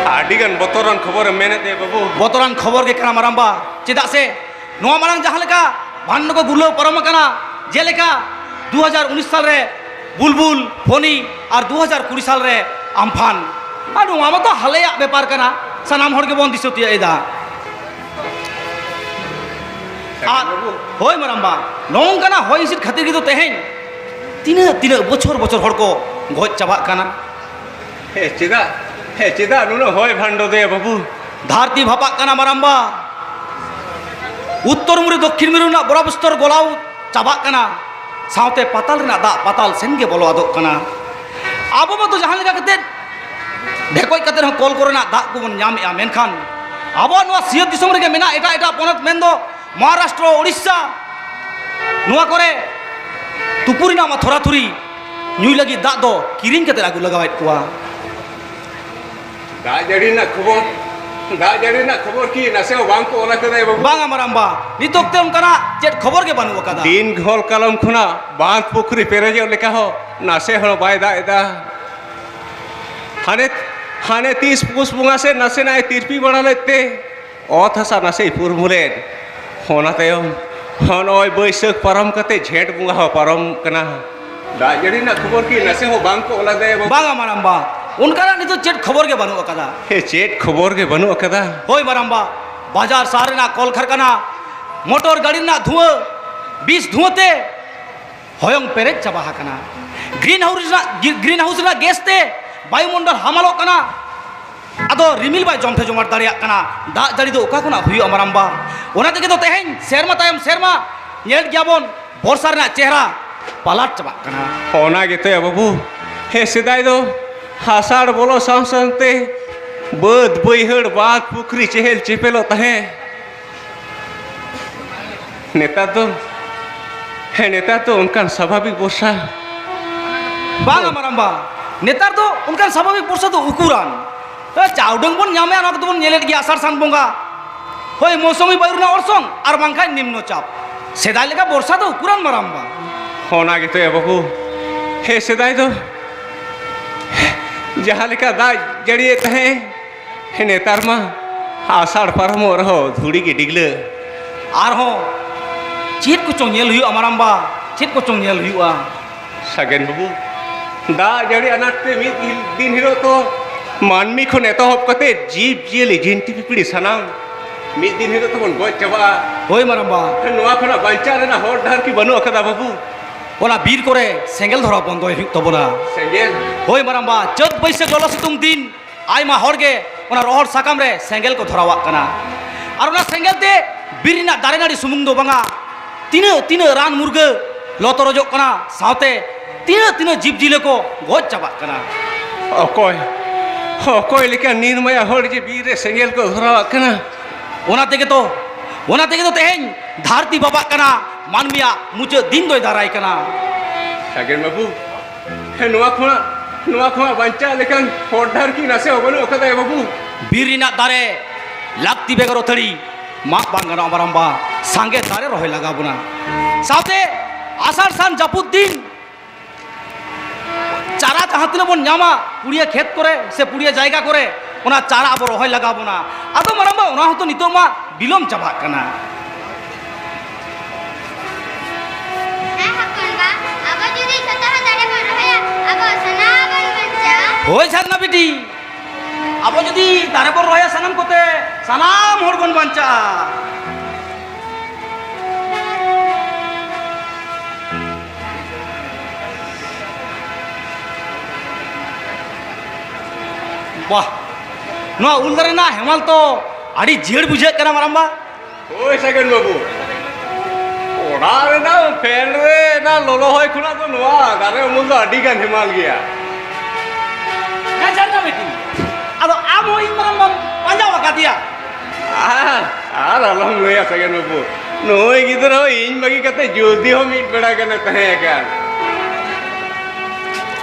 ᱟᱹᱰᱤ ᱜᱟᱱ ᱵᱚᱛᱚᱨᱟᱱ ᱠᱷᱚᱵᱚᱨᱮᱢ ᱢᱮᱱᱮᱫ ᱫᱚ ᱵᱟᱹᱵᱩ᱾ ᱵᱚᱛᱚᱨᱟᱱ ᱠᱷᱚᱵᱚᱨ ᱜᱮ ᱠᱟᱱᱟ, ᱢᱟᱨᱟᱝᱵᱟ᱾ ᱪᱮᱫᱟᱜ ᱥᱮ ᱱᱚᱣᱟ ᱢᱟᱲᱟᱝ ᱡᱟᱦᱟᱸ ᱞᱮᱠᱟ ᱵᱷᱟᱱᱰᱚ ᱠᱚ ᱜᱩᱨᱞᱟᱹᱣ ᱯᱟᱨᱚᱢ ᱟᱠᱟᱱᱟ, ᱡᱮᱞᱮᱠᱟ ᱫᱩ ᱦᱟᱡᱟᱨ ᱩᱱᱤᱥ ᱥᱟᱞ ᱨᱮ ᱵᱩᱞᱵᱩᱞ, ᱯᱷᱚᱱᱤ ᱟᱨ ᱫᱩ ᱦᱟᱡᱟᱨ ᱠᱩᱲᱤ ᱥᱟᱞ ᱨᱮ ᱟᱢᱯᱷᱟᱱ᱾ ᱟᱨ ᱱᱚᱣᱟ ᱢᱟᱛᱚ ᱦᱟᱞᱮᱭᱟᱜ ᱵᱮᱯᱟᱨ ᱠᱟᱱᱟ, ᱥᱟᱱᱟᱢ ᱦᱚᱲ ᱜᱮᱵᱚᱱ ᱫᱤᱥᱟᱹ ᱛᱤᱭᱳᱜ ᱮᱫᱟ᱾ ᱟᱨ ᱦᱳᱭ, ᱢᱟᱨᱟᱝᱵᱟ, ᱱᱚᱝᱠᱟᱱᱟᱜ ᱦᱚᱭ ᱦᱤᱸᱥᱤᱫ ᱠᱷᱟᱹᱛᱤᱨ ᱜᱮᱛᱚ ᱛᱮᱦᱮᱧ ᱛᱤᱱᱟᱹᱜ ᱛᱤᱱᱟᱹᱜ ᱵᱚᱪᱷᱚᱨ ᱵᱚᱪᱷᱚᱨ ᱦᱚᱲ ᱠᱚ ᱜᱚᱡ ᱪᱟᱵᱟᱜ ᱠᱟᱱᱟ᱾ ᱦᱮᱸ, ᱪᱮᱫᱟᱜ? ᱦᱮᱸ, ᱪᱮᱫᱟᱜ ᱱᱩᱱᱟᱹᱜ ᱦᱚᱭ ᱵᱷᱟᱱᱰᱚ ᱫᱚᱭᱟ ᱵᱟᱹᱵᱩ? ᱫᱷᱟᱹᱨᱛᱤ ᱵᱷᱟᱯᱟᱜ ᱠᱟᱱᱟ, ᱢᱟᱨᱟᱝᱵᱟ᱾ ᱩᱛᱛᱚᱨ ᱢᱮᱨᱩ, ᱫᱚᱠᱠᱷᱤᱱ ᱢᱮᱨᱩ ᱨᱮᱱᱟᱜ ᱵᱚᱨᱚᱯᱥᱛᱚᱨ ᱜᱚᱞᱟᱣ ᱪᱟᱵᱟᱜ ᱠᱟᱱᱟ, ᱥᱟᱶᱛᱮ ᱯᱟᱛᱟᱞ ᱨᱮᱱᱟᱜ ᱫᱟᱜ ᱯᱟᱛᱟᱞ ᱥᱮᱱ ᱜᱮ ᱵᱚᱞᱚ ᱟᱫᱚᱜ ᱠᱟᱱᱟ᱾ ᱟᱵᱚ ᱢᱟᱛᱚ ᱡᱟᱦᱟᱸ ᱞᱮᱠᱟ ᱠᱟᱛᱮᱫ ᱰᱷᱮᱠᱚᱡ ᱠᱟᱛᱮᱫ ᱦᱚᱸ ᱠᱚᱞ ᱠᱚᱨᱮᱱᱟᱜ ᱫᱟᱜ ᱠᱚᱵᱚᱱ ᱧᱟᱢᱮᱜᱼᱟ, ᱢᱮᱱᱠᱷᱟᱱ ᱟᱵᱚᱣᱟᱜ ᱱᱚᱣᱟ ᱥᱤᱧᱚᱛ ᱫᱤᱥᱚᱢ ᱨᱮᱜᱮ ᱢᱮᱱᱟᱜ ᱮᱴᱟᱜ ᱮᱴᱟᱜ ᱯᱚᱱᱚᱛ, ᱢᱮᱱᱫᱚ ᱢᱚᱦᱟᱨᱟᱥᱴᱨᱚ, ᱳᱰᱤᱥᱟ, ᱱᱚᱣᱟ ᱠᱚᱨᱮ ᱛᱩᱯᱩ ᱨᱮᱱᱟᱜ ᱢᱟ ᱛᱷᱚᱨᱟᱛᱷᱩᱨᱤ, ᱧᱩᱭ ᱞᱟᱹᱜᱤᱫ ᱫᱟᱜ ᱫᱚ ᱠᱤᱨᱤᱧ ᱠᱟᱛᱮ ᱟᱹᱜᱩ ᱞᱟᱜᱟᱣᱮᱫ ᱠᱚᱣᱟ᱾ ᱫᱟᱜ ᱡᱟᱹᱲᱤ ᱨᱮᱱᱟᱜ ᱠᱷᱚᱵᱚᱨ, ᱫᱟᱜ ᱡᱟᱹᱲᱤ ᱨᱮᱱᱟᱜ ᱠᱷᱚᱵᱚᱨ ᱠᱤ ᱱᱟᱥᱮ ᱦᱚᱸ ᱵᱟᱝ ᱠᱚ ᱚᱞ ᱟᱠᱟᱫᱟ ᱮ ᱵᱟᱹᱵᱩ? ᱵᱟᱝᱟ ᱢᱟᱨᱟᱝᱵᱟ, ᱱᱤᱛ ᱚᱠᱛᱮ ᱚᱱᱠᱟᱱᱟᱜ ᱪᱮᱫ ᱠᱷᱚᱵᱚᱨ ᱜᱮ ᱵᱟᱹᱱᱩᱜ ᱟᱠᱟᱫᱟ᱾ ᱫᱤᱱ ᱜᱷᱚᱞ ᱠᱟᱞᱚᱢ ᱠᱷᱚᱱᱟᱜ ᱵᱟᱸᱫᱷ ᱯᱩᱠᱷᱨᱤ ᱯᱮᱨᱮᱡᱚᱜ ᱞᱮᱠᱟ ᱦᱚᱸ ᱱᱟᱥᱮ ᱦᱚᱸ ᱵᱟᱭ ᱫᱟᱜ ᱮᱫᱟ᱾ ᱦᱟᱱᱮ, ᱦᱟᱱᱮ ᱛᱤᱥ ᱯᱩᱥ ᱵᱚᱸᱜᱟ ᱥᱮᱫ ᱱᱟᱥᱮᱱᱟᱜ ᱮ ᱛᱤᱨᱯᱤ ᱵᱟᱲᱟ ᱞᱮᱫ ᱛᱮ ᱚᱛ ᱦᱟᱥᱟ ᱱᱟᱥᱮᱭ ᱯᱩᱨᱢᱩᱞᱮᱱ, ᱚᱱᱟ ᱛᱟᱭᱚᱢ ᱱᱚᱜᱼᱚᱭ ᱵᱟᱹᱭᱥᱟᱹᱠᱷ ᱯᱟᱨᱚᱢ ᱠᱟᱛᱮ ᱡᱷᱮᱸᱴ ᱵᱚᱸᱜᱟ ᱦᱚᱸ ᱯᱟᱨᱚᱢ ᱠᱟᱱᱟ᱾ ᱫᱟᱜ ᱡᱟᱹᱲᱤ ᱨᱮᱱᱟᱜ ᱠᱷᱚᱵᱚᱨ ᱠᱤ ᱱᱟᱥᱮ ᱦᱚᱸ ᱵᱟᱝ ᱠᱚ ᱚᱞ ᱟᱫᱮᱭᱟ ᱵᱟᱹᱵᱩ? ᱵᱟᱝᱟ ᱢᱟᱨᱟᱝᱵᱟ, ᱚᱱᱠᱟᱱᱟᱜ ᱱᱤᱛᱚᱜ ᱪᱮᱫ ᱠᱷᱚᱵᱚᱨ ᱜᱮ ᱵᱟᱹᱱᱩᱜ ᱟᱠᱟᱫᱟ᱾ ᱦᱮ, ᱪᱮᱫ ᱠᱷᱚᱵᱚᱨ ᱜᱮ ᱵᱟᱹᱱᱩᱜ ᱟᱠᱟᱫᱟ? ᱦᱳᱭ ᱢᱟᱨᱟᱝᱵᱟ, ᱵᱟᱡᱟᱨ ᱥᱟᱦᱟᱨ ᱨᱮᱱᱟᱜ ᱠᱚᱞ ᱠᱟᱨᱠᱷᱟᱱᱟ, ᱢᱚᱴᱚᱨ ᱜᱟᱹᱰᱤ ᱨᱮᱱᱟᱜ ᱫᱷᱩᱣᱟᱹ, ᱵᱤᱥ ᱫᱷᱩᱣᱟᱹ ᱛᱮ ᱦᱚᱭᱚᱝ ᱯᱮᱨᱮᱡ ᱪᱟᱵᱟ ᱟᱠᱟᱱᱟ᱾ ᱜᱨᱤᱱ ᱦᱟᱣᱩᱥ ᱨᱮᱱᱟᱜ, ᱜᱨᱤᱱ ᱦᱟᱣᱩᱥ ᱨᱮᱱᱟᱜ ᱜᱮᱥ ᱛᱮ ᱵᱟᱭᱩᱢᱚᱱᱰᱚᱞ ᱦᱟᱢᱟᱞᱚᱜ ᱠᱟᱱᱟ᱾ ᱟᱫᱚ ᱨᱤᱢᱤᱞ ᱵᱟᱭ ᱡᱚᱢᱴᱷᱮ ᱡᱚᱢᱟᱴ ᱫᱟᱲᱮᱭᱟᱜ ᱠᱟᱱᱟ᱾ ᱫᱟᱜ ᱡᱟᱹᱲᱤ ᱫᱚ ᱚᱠᱟ ᱠᱷᱚᱱᱟᱜ ᱦᱩᱭᱩᱜᱼᱟ ᱢᱟᱨᱟᱝᱵᱟ? ᱚᱱᱟ ᱛᱮᱜᱮ ᱫᱚ ᱛᱮᱦᱮᱧ ᱥᱮᱨᱢᱟ ᱛᱟᱭᱚᱢ ᱥᱮᱨᱢᱟ ᱧᱮᱞᱮᱫ ᱜᱮᱭᱟᱵᱚᱱ ᱵᱚᱨᱥᱟ ᱨᱮᱱᱟᱜ ᱪᱮᱦᱨᱟ ᱯᱟᱞᱟᱴ ᱪᱟᱵᱟᱜ ᱠᱟᱱᱟ᱾ ᱚᱱᱟ ᱜᱮᱛᱚᱭᱟ ᱵᱟᱹᱵᱩ, ᱦᱮᱸ, ᱥᱮᱫᱟᱭ ᱫᱚ ᱟᱥᱟᱲ ᱵᱚᱞᱚ ᱥᱟᱶ ᱥᱟᱶᱛᱮ ᱵᱟᱹᱫᱽ ᱵᱟᱹᱭᱦᱟᱹᱲ ᱵᱟᱸᱫᱽ ᱯᱩᱠᱷᱨᱤ ᱪᱮᱦᱮᱞ ᱪᱮᱯᱮᱞᱚᱜ ᱛᱟᱦᱮᱸ᱾ ᱱᱮᱛᱟᱨ ᱫᱚ, ᱦᱮᱸ, ᱱᱮᱛᱟᱨ ᱫᱚ ᱚᱱᱠᱟᱱ ᱥᱟᱵᱷᱟᱵᱤᱠ ᱵᱚᱨᱥᱟ᱾ ᱵᱟᱝᱟ ᱢᱟᱨᱟᱝᱵᱟ, ᱱᱮᱛᱟᱨ ᱫᱚ ᱚᱱᱠᱟᱱ ᱥᱟᱵᱷᱟᱵᱤᱠ ᱵᱚᱨᱥᱟ ᱫᱚ ᱩᱠᱩᱨᱟᱱ? ᱮ, ᱡᱟ ᱩᱰᱟᱹᱝ ᱵᱚᱱ ᱧᱟᱢᱮᱜᱼᱟ, ᱚᱱᱟ ᱠᱚᱫᱚ ᱵᱚᱱ ᱧᱮᱞᱮᱫ ᱜᱮᱭᱟ ᱟᱥᱟᱲ ᱥᱟᱱ ᱵᱚᱸᱜᱟ᱾ ᱦᱳᱭ, ᱢᱳᱣᱥᱩᱢᱤ ᱵᱟᱭᱩ ᱨᱮᱱᱟᱜ ᱚᱨᱥᱚᱝ ᱟᱨ ᱵᱟᱝᱠᱷᱟᱱ ᱱᱤᱢᱱᱚ ᱪᱟᱯ᱾ ᱥᱮᱫᱟᱭ ᱞᱮᱠᱟ ᱵᱚᱨᱥᱟ ᱫᱚ ᱩᱠᱩᱨᱟᱱ ᱢᱟᱨᱟᱝᱵᱟ? ᱚᱱᱟ ᱜᱮᱛᱚᱭᱟ ᱵᱟᱹᱵᱩ, ᱦᱮᱸ, ᱥᱮᱫᱟᱭ ᱫᱚ ᱡᱟᱦᱟᱸ ᱞᱮᱠᱟ ᱫᱟᱜ ᱡᱟᱹᱲᱤᱭᱮᱫ ᱛᱟᱦᱮᱸ, ᱱᱮᱛᱟᱨ ᱢᱟ ᱟᱥᱟᱲ ᱯᱟᱨᱚᱢᱚᱜ ᱨᱮᱦᱚᱸ ᱫᱷᱩᱲᱤ ᱜᱮ ᱰᱤᱜᱽᱞᱟᱹ᱾ ᱟᱨᱦᱚᱸ ᱪᱮᱫ ᱠᱚᱪᱚᱝ ᱧᱮᱞ ᱦᱩᱭᱩᱜᱼᱟ ᱢᱟᱨᱟᱝᱵᱟ, ᱪᱮᱫ ᱠᱚᱪᱚᱝ ᱧᱮᱞ ᱦᱩᱭᱩᱜᱼᱟ᱾ ᱥᱟᱜᱮᱱ ᱵᱟᱹᱵᱩ, ᱫᱟᱜ ᱡᱟᱹᱲᱤ ᱟᱱᱟᱴ ᱛᱮ ᱢᱤᱫ ᱫᱤᱱ ᱦᱤᱞᱳᱜ ᱛᱚ ᱢᱟᱹᱱᱢᱤ ᱠᱷᱚᱱ ᱮᱛᱚᱦᱚᱵ ᱠᱟᱛᱮ ᱡᱤᱵᱽ ᱡᱤᱭᱟᱹᱞᱤ ᱡᱤᱱᱛᱤ ᱯᱤᱯᱤᱲᱤ ᱥᱟᱱᱟᱢ ᱢᱤᱫ ᱫᱤᱱ ᱦᱤᱞᱳᱜ ᱛᱮᱵᱚᱱ ᱜᱚᱡ ᱪᱟᱵᱟᱜᱼᱟ᱾ ᱦᱳᱭ ᱢᱟᱨᱟᱝᱵᱟ᱾ ᱱᱚᱣᱟ ᱠᱷᱚᱱᱟᱜ ᱵᱟᱧᱪᱟᱣ ᱨᱮᱱᱟᱜ ᱦᱚᱨ ᱰᱟᱦᱟᱨ ᱠᱤ ᱵᱟᱹᱱᱩᱜ ᱟᱠᱟᱫᱟ ᱵᱟᱹᱵᱩ? ᱚᱱᱟ ᱵᱤᱨ ᱠᱚᱨᱮ ᱥᱮᱸᱜᱮᱞ ᱫᱷᱚᱨᱟᱣ ᱵᱚᱱᱫᱚᱭ ᱦᱩᱭᱩᱜ ᱛᱟᱵᱚᱱᱟ᱾ ᱥᱮᱸᱜᱮᱞ? ᱦᱳᱭ ᱢᱟᱨᱟᱝᱵᱟ, ᱪᱟᱹᱛ ᱵᱟᱹᱭᱥᱟᱹᱠᱷ ᱞᱚᱞᱚ ᱥᱤᱛᱩᱝ ᱫᱤᱱ ᱟᱭᱢᱟ ᱦᱚᱲ ᱜᱮ ᱚᱱᱟ ᱨᱚᱦᱚᱲ ᱥᱟᱠᱟᱢ ᱨᱮ ᱥᱮᱸᱜᱮᱞ ᱠᱚ ᱫᱷᱚᱨᱟᱣᱟᱜ ᱠᱟᱱᱟ᱾ ᱟᱨ ᱚᱱᱟ ᱥᱮᱸᱜᱮᱞ ᱛᱮ ᱵᱤᱨ ᱨᱮᱱᱟᱜ ᱫᱟᱨᱮ ᱱᱟᱹᱲᱤ ᱥᱩᱢᱩᱝ ᱫᱚ ᱵᱟᱝᱟ, ᱛᱤᱱᱟᱹᱜ ᱛᱤᱱᱟᱹᱜ ᱨᱟᱱ ᱢᱩᱨᱜᱟᱹ ᱞᱚ ᱛᱚᱨᱚᱡᱚᱜ ᱠᱟᱱᱟ, ᱥᱟᱶᱛᱮ ᱛᱤᱱᱟᱹᱜ ᱛᱤᱱᱟᱹᱜ ᱡᱤᱵᱽ ᱡᱤᱭᱟᱹᱞᱤ ᱠᱚ ᱜᱚᱡ ᱪᱟᱵᱟᱜ ᱠᱟᱱᱟ᱾ ᱚᱠᱚᱭ, ᱚᱠᱚᱭ ᱞᱮᱠᱟ ᱱᱤᱨᱢᱟᱭᱟ ᱦᱚᱲ ᱡᱮ ᱵᱤᱨ ᱨᱮ ᱥᱮᱸᱜᱮᱞ ᱠᱚ ᱫᱷᱚᱨᱟᱣᱟᱜ ᱠᱟᱱᱟ? ᱚᱱᱟ ᱛᱮᱜᱮ ᱛᱚ ᱚᱱᱟ ᱛᱮᱜᱮ ᱫᱚ ᱛᱮᱦᱮᱧ ᱫᱷᱟᱹᱨᱛᱤ ᱵᱟᱵᱟᱜ ᱠᱟᱱᱟ, ᱢᱟᱹᱱᱢᱤᱭᱟᱜ ᱢᱩᱪᱟᱹᱫ ᱫᱤᱱ ᱫᱚᱭ ᱫᱟᱨᱟᱭ ᱠᱟᱱᱟ᱾ ᱥᱟᱜᱮᱱ ᱵᱟᱹᱵᱩ, ᱦᱮᱸ, ᱱᱚᱣᱟ ᱠᱷᱚᱱᱟᱜ, ᱱᱚᱣᱟ ᱠᱷᱚᱱᱟᱜ ᱵᱟᱧᱪᱟᱜ ᱞᱮᱠᱟᱱ ᱦᱚᱨ ᱰᱟᱦᱟᱨ ᱠᱤ ᱱᱟᱥᱮ ᱦᱚᱸ ᱵᱟᱹᱱᱩᱜ ᱟᱠᱟᱫᱟ ᱭᱟ ᱵᱟᱹᱵᱩ? ᱵᱤᱨ ᱨᱮᱱᱟᱜ ᱫᱟᱨᱮ ᱞᱟᱹᱠᱛᱤ ᱵᱮᱜᱚᱨ ᱟᱹᱛᱷᱟᱹᱲᱤ ᱢᱟᱜ ᱵᱟᱝ ᱜᱟᱱᱚᱜᱼᱟ ᱢᱟᱨᱟᱢᱵᱟ, ᱥᱟᱸᱜᱮ ᱫᱟᱨᱮ ᱨᱚᱦᱚᱭ ᱞᱟᱜᱟᱣ ᱵᱚᱱᱟ᱾ ᱥᱟᱶᱛᱮ ᱟᱥᱟᱲ ᱥᱟᱱ ᱡᱟᱹᱯᱩᱫ ᱫᱤᱱ ᱪᱟᱨᱟ ᱡᱟᱦᱟᱸ ᱛᱤᱱᱟᱹᱜ ᱵᱚᱱ ᱧᱟᱢᱟ ᱯᱩᱲᱤᱭᱟᱹ ᱠᱷᱮᱛ ᱠᱚᱨᱮ ᱥᱮ ᱯᱩᱲᱤᱭᱟᱹ ᱡᱟᱭᱜᱟ ᱠᱚᱨᱮ, ᱚᱱᱟ ᱪᱟᱨᱟ ᱟᱵᱚ ᱨᱚᱦᱚᱭ ᱞᱟᱜᱟᱣ ᱵᱚᱱᱟ᱾ ᱟᱫᱚ ᱢᱟᱨᱟᱝᱵᱟ, ᱚᱱᱟ ᱦᱚᱸᱛᱚ ᱱᱤᱛᱚᱜ ᱢᱟ ᱵᱤᱞᱚᱢ ᱪᱟᱵᱟᱜ ᱠᱟᱱᱟ᱾ ᱦᱮᱸ ᱦᱚᱯᱚᱱ ᱵᱟ, ᱟᱵᱚ ᱡᱩᱫᱤ ᱡᱷᱚᱛᱚ ᱦᱚᱲ ᱫᱟᱨᱮ ᱵᱚᱱ ᱨᱚᱦᱚᱭᱟ, ᱟᱵᱚ ᱥᱟᱱᱟᱢ ᱵᱚᱱ ᱵᱟᱧᱪᱟᱜᱼᱟ᱾ ᱦᱳᱭ ᱥᱟᱨᱱᱟ ᱵᱤᱴᱤ, ᱟᱵᱚ ᱡᱩᱫᱤ ᱫᱟᱨᱮ ᱵᱚᱱ ᱨᱚᱦᱚᱭᱟ ᱥᱟᱱᱟᱢ ᱠᱚᱛᱮ, ᱥᱟᱱᱟᱢ ᱦᱚᱲ ᱵᱚᱱ ᱵᱟᱧᱪᱟᱜᱼᱟ᱾ ᱵᱟᱦ, ᱱᱚᱣᱟ ᱩᱞ ᱫᱟᱨᱮ ᱨᱮᱱᱟᱜ ᱦᱮᱢᱟᱞ ᱛᱚ ᱟᱹᱰᱤ ᱡᱤᱭᱟᱹᱲ ᱵᱩᱡᱷᱟᱹᱜ ᱠᱟᱱᱟ ᱢᱟᱨᱟᱝᱵᱟ᱾ ᱦᱳᱭ ᱥᱟᱜᱮᱱ ᱵᱟᱹᱵᱩ, ᱚᱲᱟᱜ ᱨᱮᱱᱟᱜ ᱯᱷᱮᱱ ᱨᱮ ᱚᱱᱟ ᱞᱚᱞᱚ ᱦᱚᱭ ᱠᱷᱚᱱᱟᱜ ᱫᱚ ᱱᱚᱣᱟ ᱫᱟᱨᱮ ᱩᱢᱩᱞ ᱫᱚ ᱟᱹᱰᱤ ᱜᱟᱱ ᱦᱮᱢᱟᱞ ᱜᱮᱭᱟ᱾ ᱦᱮᱸ ᱡᱷᱟᱨᱱᱟ ᱵᱤᱴᱤ, ᱟᱫᱚ ᱟᱢ ᱦᱚᱸ ᱤᱧ ᱢᱟᱨᱟᱝ ᱵᱟᱢ ᱯᱟᱸᱡᱟ ᱟᱠᱟᱫᱮᱭᱟ? ᱟᱨ, ᱟᱨ ᱟᱞᱚᱢ ᱞᱟᱹᱭᱟ ᱥᱟᱜᱮᱱ ᱵᱟᱹᱵᱩ, ᱱᱩᱭ ᱜᱤᱫᱽᱨᱟᱹ ᱦᱚᱸ ᱤᱧ ᱵᱟᱹᱜᱤ ᱠᱟᱛᱮ ᱡᱩᱫᱤ ᱦᱚᱸ ᱢᱤᱫ ᱵᱮᱲᱟ ᱜᱟᱱᱮ ᱛᱟᱦᱮᱸ ᱟᱠᱟᱱ᱾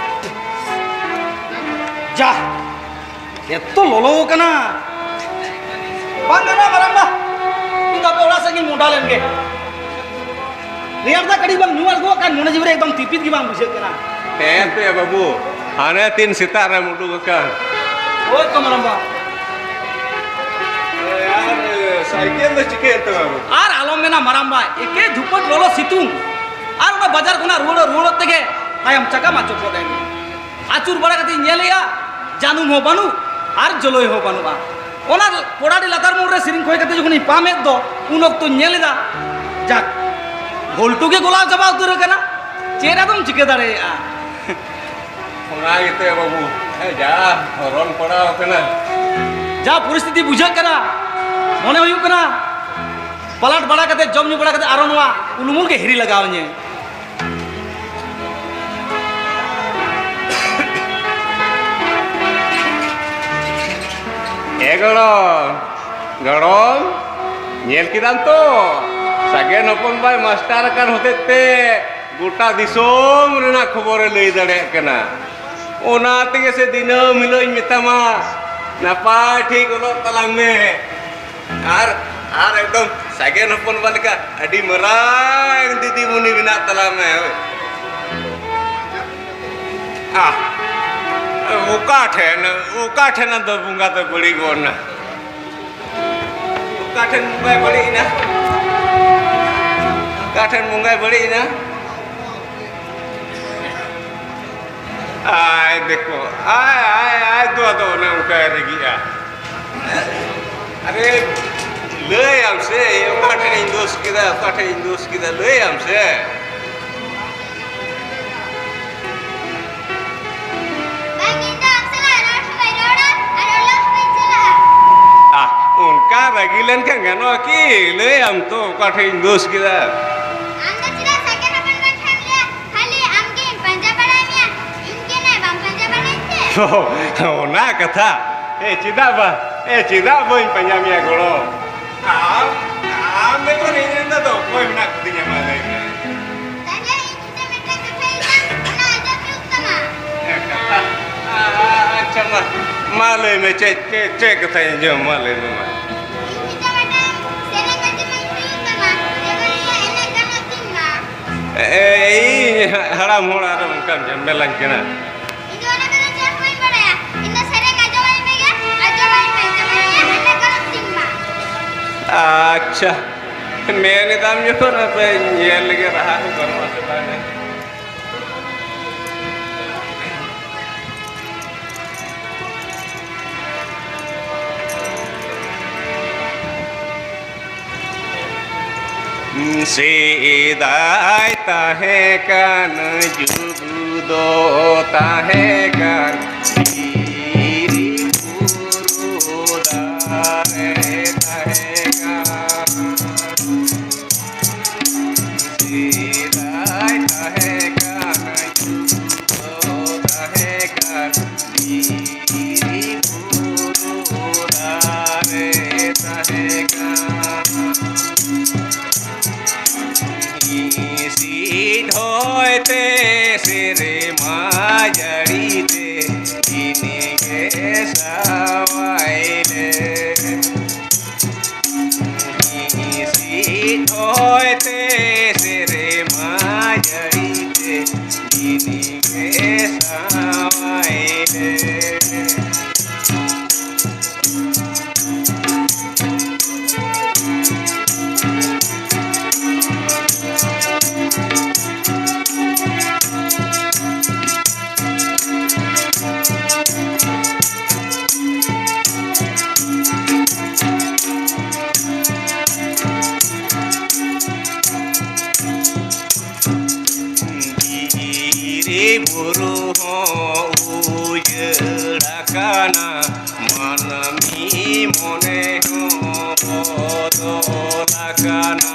ᱡᱟ, ᱮᱛᱚ ᱞᱚᱞᱚ ᱠᱟᱱᱟ᱾ ᱵᱟᱝ ᱜᱟᱱᱚᱜᱼᱟ ᱢᱟᱨᱟᱝᱵᱟ, ᱤᱧ ᱫᱚ ᱟᱯᱮ ᱚᱲᱟᱜ ᱥᱮᱫ ᱜᱤᱧ ᱢᱚᱦᱰᱟ ᱞᱮᱱ ᱜᱮ᱾ ᱨᱮᱭᱟᱲ ᱫᱟᱜ ᱠᱟᱹᱴᱤᱡ ᱵᱟᱝ ᱧᱩ ᱟᱬᱜᱚ ᱟᱠᱟᱱ, ᱢᱚᱱᱮ ᱡᱤᱣᱤ ᱨᱮ ᱮᱠᱫᱚᱢ ᱛᱤᱯᱤᱛ ᱜᱮ ᱵᱟᱝ ᱵᱩᱡᱷᱟᱹᱜ ᱠᱟᱱᱟ᱾ ᱦᱮᱸ ᱛᱮ ᱵᱟᱹᱵᱩ, ᱦᱟᱱᱮ ᱛᱤᱱ ᱥᱮᱛᱟᱜ ᱨᱮᱢ ᱩᱰᱩᱠ ᱟᱠᱟᱱ᱾ ᱦᱳᱭ ᱛᱚ ᱢᱟᱨᱟᱝᱵᱟ᱾ ᱟᱨ ᱥᱟᱭᱠᱮᱞ ᱫᱚ ᱪᱤᱠᱟᱹᱭᱮᱱ ᱛᱟᱢᱟ ᱵᱟᱹᱵᱩ? ᱟᱨ ᱟᱞᱚᱢ ᱢᱮᱱᱟ ᱢᱟᱨᱟᱝᱵᱟ, ᱮᱠᱮ ᱫᱷᱩᱯᱟᱹᱴ ᱞᱚᱞᱚ ᱥᱤᱛᱩᱝ᱾ ᱟᱨ ᱚᱱᱟ ᱵᱟᱡᱟᱨ ᱠᱷᱚᱱᱟᱜ ᱨᱩᱣᱟᱹᱲᱚᱜ, ᱨᱩᱣᱟᱹᱲᱚᱜ ᱛᱮᱜᱮ ᱛᱟᱭᱚᱢ ᱪᱟᱠᱟ ᱢᱟ ᱪᱚᱯᱚᱫ ᱮᱱ᱾ ᱟᱹᱪᱩᱨ ᱵᱟᱲᱟ ᱠᱟᱛᱮᱧ ᱧᱮᱞᱮᱜᱼᱟ, ᱡᱟᱹᱱᱩᱢ ᱦᱚᱸ ᱵᱟᱹᱱᱩᱜ ᱟᱨ ᱡᱚᱞᱚᱭ ᱦᱚᱸ ᱵᱟᱹᱱᱩᱜᱼᱟ᱾ ᱚᱱᱟ ᱯᱚᱲᱟᱰᱤ ᱞᱟᱛᱟᱨ ᱢᱳᱲ ᱨᱮ ᱥᱮᱨᱮᱧ ᱠᱷᱚᱭ ᱠᱟᱛᱮ ᱡᱚᱠᱷᱚᱱᱤᱧ ᱯᱟᱢᱮᱫ ᱫᱚ, ᱩᱱ ᱚᱠᱛᱚᱧ ᱧᱮᱞ ᱮᱫᱟ, ᱡᱟᱠ, ᱜᱷᱚᱞᱴᱩ ᱜᱮ ᱜᱚᱞᱟᱣ ᱪᱟᱵᱟ ᱩᱛᱟᱹᱨ ᱟᱠᱟᱱᱟ᱾ ᱪᱮᱫ ᱟᱫᱚᱢ ᱪᱤᱠᱟᱹ ᱫᱟᱲᱮᱭᱟᱜᱼᱟ? ᱚᱱᱟ ᱜᱮᱛᱚ ᱵᱟᱹᱵᱩ, ᱦᱮᱸ, ᱡᱟ ᱦᱚᱨᱚᱱ ᱯᱟᱲᱟᱣ ᱟᱠᱟᱱᱟ᱾ ᱡᱟ ᱯᱚᱨᱤᱥᱛᱷᱤᱛᱤ ᱵᱩᱡᱷᱟᱹᱜ ᱠᱟᱱᱟ, ᱢᱚᱱᱮ ᱦᱩᱭᱩᱜ ᱠᱟᱱᱟ ᱯᱟᱞᱟᱴ ᱵᱟᱲᱟ ᱠᱟᱛᱮ, ᱡᱚᱢ ᱧᱩ ᱵᱟᱲᱟ ᱠᱟᱛᱮ ᱟᱨᱚ ᱱᱚᱣᱟ ᱩᱞᱩᱢᱩᱞ ᱜᱮ ᱦᱤᱨᱤ ᱞᱟᱜᱟᱣ ᱤᱧᱟᱹ᱾ ᱮ ᱜᱚᱲᱚᱢ, ᱜᱚᱲᱚᱢ, ᱧᱮᱞ ᱠᱮᱫᱟᱢ ᱛᱚ, ᱥᱟᱜᱮᱱ ᱦᱚᱯᱚᱱ ᱵᱟᱭ ᱢᱟᱥᱴᱟᱨ ᱟᱠᱟᱱ ᱦᱚᱛᱮᱡ ᱛᱮ ᱜᱚᱴᱟ ᱫᱤᱥᱚᱢ ᱨᱮᱱᱟᱜ ᱠᱷᱚᱵᱚᱨᱮ ᱞᱟᱹᱭ ᱫᱟᱲᱮᱭᱟᱜ ᱠᱟᱱᱟ᱾ ᱚᱱᱟ ᱛᱮᱜᱮ ᱥᱮ ᱫᱤᱱᱟᱹᱢ ᱦᱤᱞᱳᱜ ᱤᱧ ᱢᱮᱛᱟᱢᱟ, ᱱᱟᱯᱟᱭ ᱴᱷᱤᱠ ᱚᱞᱚᱜ ᱛᱟᱞᱟᱝ ᱢᱮ᱾ ᱟᱨ, ᱟᱨ ᱮᱠᱫᱚᱢ ᱥᱟᱜᱮᱱ ᱦᱚᱯᱚᱱ ᱵᱟ ᱞᱮᱠᱟ ᱟᱹᱰᱤ ᱢᱟᱨᱟᱝ ᱫᱤᱫᱤᱢᱩᱱᱤ ᱵᱮᱱᱟᱜ ᱛᱟᱞᱟᱝ ᱢᱮ᱾ ᱟᱦ, ᱚᱠᱟ ᱴᱷᱮᱱ, ᱚᱠᱟ ᱴᱷᱮᱱ ᱟᱫᱚ ᱵᱚᱸᱜᱟ ᱫᱚ ᱵᱟᱹᱲᱤᱡ ᱜᱚᱫ ᱮᱱᱟ? ᱚᱠᱟ ᱴᱷᱮᱱ ᱵᱚᱸᱜᱟᱭ ᱵᱟᱹᱲᱤᱡ ᱮᱱᱟ? ᱚᱠᱟ ᱴᱷᱮᱱ ᱵᱚᱸᱜᱟᱭ ᱵᱟᱹᱲᱤᱡ ᱮᱱᱟ? ᱟᱭ ᱫᱮᱠᱷᱚ, ᱟᱭ, ᱟᱭ, ᱟᱭ ᱫᱚ ᱟᱫᱚ ᱚᱱᱮ ᱚᱱᱠᱟᱭ ᱨᱟᱹᱜᱤᱜᱼᱟ᱾ ᱟᱨᱮ, ᱞᱟᱹᱭᱟᱢ ᱥᱮ, ᱚᱠᱟ ᱴᱷᱮᱱ ᱤᱧ ᱫᱳᱥ ᱠᱮᱫᱟ, ᱚᱠᱟ ᱴᱷᱮᱱ ᱤᱧ ᱫᱳᱥ ᱠᱮᱫᱟ, ᱞᱟᱹᱭᱟᱢ ᱥᱮ᱾ ᱵᱟᱝ, ᱤᱧ ᱫᱚ ᱟᱢ ᱥᱟᱞᱟᱜ ᱨᱚᱲ ᱦᱚᱸ ᱵᱟᱹᱧ ᱨᱚᱲᱟ ᱟᱨ ᱚᱞᱚᱜ ᱦᱚᱸ ᱵᱟᱹᱧ ᱪᱟᱞᱟᱜᱼᱟ᱾ ᱟᱦ, ᱚᱱᱠᱟ ᱨᱟᱹᱜᱤ ᱞᱮᱱᱠᱷᱟᱱ ᱜᱟᱱᱚᱜᱼᱟ ᱠᱤ? ᱞᱟᱹᱭᱟᱢ ᱛᱚ ᱚᱠᱟ ᱴᱷᱮᱱ ᱤᱧ ᱫᱳᱥ ᱠᱮᱫᱟ᱾ ᱟᱢ ᱫᱚ ᱪᱮᱫᱟᱜ ᱥᱟᱭᱠᱮᱞ ᱦᱚᱯᱚᱱ ᱵᱟ ᱴᱷᱮᱱ ᱞᱮ ᱠᱷᱟᱹᱞᱤ ᱟᱢ ᱜᱮᱧ ᱯᱟᱸᱡᱟ ᱵᱟᱲᱟᱭ ᱢᱮᱭᱟ, ᱤᱧ ᱜᱮ ᱱᱟᱭ ᱵᱟᱢ ᱯᱟᱸᱡᱟ ᱵᱟᱲᱟᱭ ᱛᱮ? ᱚᱱᱟ ᱠᱟᱛᱷᱟ? ᱮ, ᱪᱮᱫᱟᱜ ᱵᱟ-, ᱮ, ᱪᱮᱫᱟᱜ ᱵᱟᱹᱧ ᱯᱟᱸᱡᱟ ᱢᱮᱭᱟ ᱜᱚᱲᱚ? ᱟᱢ, ᱟᱢ ᱵᱮᱜᱚᱨ ᱤᱧ ᱨᱮᱱ ᱫᱚ ᱚᱠᱚᱭ ᱢᱮᱱᱟᱜ ᱠᱚᱛᱤᱧᱟ, ᱢᱟ ᱞᱟᱹᱭ ᱢᱮ? ᱛᱟᱦᱞᱮ ᱤᱧ ᱴᱷᱮᱱ ᱢᱤᱫᱴᱟᱝ ᱠᱟᱛᱷᱟᱧ ᱞᱟᱹᱭᱟ, ᱚᱱᱟ ᱟᱸᱡᱚᱢ ᱦᱩᱭᱩᱜ ᱛᱟᱢᱟ᱾ ᱦᱮᱸ, ᱠᱟᱛᱷᱟ? ᱟ-, ᱟ-, ᱟᱪᱪᱷᱟ, ᱢᱟ, ᱢᱟ ᱞᱟᱹᱭ ᱢᱮ, ᱪᱮᱫ, ᱪᱮᱫ, ᱪᱮᱫ ᱠᱟᱛᱷᱟᱧ ᱟᱸᱡᱚᱢ? ᱢᱟ ᱞᱟᱹᱭ ᱢᱮ, ᱢᱟ᱾ ᱤᱧ ᱴᱷᱮᱱ ᱢᱤᱫᱴᱟᱝ ᱥᱮᱨᱮᱧ ᱟᱸᱡᱚᱢᱟᱹᱧ ᱦᱩᱭᱩᱜ ᱛᱟᱢᱟ, ᱡᱮᱢᱚᱱ ᱤᱧᱟᱹᱜ ᱮᱱᱮᱡ ᱜᱟᱱᱚᱜ ᱛᱤᱧ ᱢᱟ᱾ ᱮ-, ᱮ-, ᱤᱧ ᱦᱟᱲᱟᱢ ᱦᱚᱲ ᱟᱨ ᱚᱱᱠᱟᱢ ᱡᱷᱟᱢᱮᱞᱟᱧ ᱠᱟᱱᱟ᱾ ᱤᱧ ᱫᱚ ᱚᱱᱟ ᱠᱚᱫᱚ ᱪᱮᱫ ᱦᱚᱸ ᱵᱟᱹᱧ ᱵᱟᱲᱟᱭᱟ᱾ ᱤᱧ ᱫᱚ ᱥᱮᱨᱮᱧ ᱟᱸᱡᱚᱢᱟᱹᱧ ᱢᱮᱜᱮ, ᱟᱸᱡᱚᱢᱟᱹᱧ ᱢᱮ, ᱡᱮᱢᱚᱱ ᱤᱧᱟᱹᱜ ᱮᱱᱮᱡ ᱜᱟᱱᱚᱜ ᱛᱤᱧ ᱢᱟ᱾ ᱟᱪᱪᱷᱟ, ᱢᱮᱱ ᱮᱫᱟᱢ ᱡᱚᱠᱷᱚᱱ, ᱦᱟᱯᱮ ᱧᱮᱞ ᱞᱮᱜᱮ ᱨᱟᱦᱟ ᱠᱚ ᱜᱟᱱᱚᱜᱼᱟ ᱥᱮ ᱵᱟᱝ᱾ ᱥᱮᱫᱟᱭ ᱛᱟᱦᱮᱸ ᱠᱟᱱ ᱡᱩᱜᱽ ᱫᱚ ᱛᱟᱦᱮᱸ ᱠᱟᱱ ᱫᱷᱤᱨᱤ ᱵᱩᱨᱩ ᱫᱟᱨᱮ ᱛᱟᱦᱮᱸ ᱠᱟᱱ᱾ ᱥᱮᱫᱟᱭ ᱛᱟᱦᱮᱸ ᱠᱟᱱ ᱡᱩᱜᱽ ᱫᱚ ᱛᱟᱦᱮᱸ ᱠᱟᱱ ᱫᱷᱤᱨᱤ ᱵᱩᱨᱩ ᱫᱟᱨᱮ ᱛᱟᱦᱮᱸ ᱠᱟᱱ᱾ ᱦᱚᱭᱛᱮ ᱥᱮᱨᱢᱟ ᱡᱟᱹᱲᱤ ᱛᱮ ᱫᱤᱱ ᱜᱮ ᱥᱟᱶᱟᱭ ᱞᱮ᱾ ᱦᱤᱸᱥᱤᱫ ᱦᱚᱭᱛᱮ ᱥᱮᱨᱢᱟ ᱡᱟᱹᱲᱤ ᱛᱮ ᱫᱤᱱ ᱜᱮ ᱥᱟᱶᱟᱭ ᱞᱮ᱾ ᱫᱷᱤᱨᱤ ᱵᱩᱨᱩ ᱦᱚᱸ ᱩᱡᱟᱹᱲ ᱟᱠᱟᱱᱟ, ᱢᱟᱹᱱᱢᱤ ᱢᱚᱱᱮ ᱦᱚᱸ ᱵᱚᱫᱚᱞ ᱟᱠᱟᱱᱟ᱾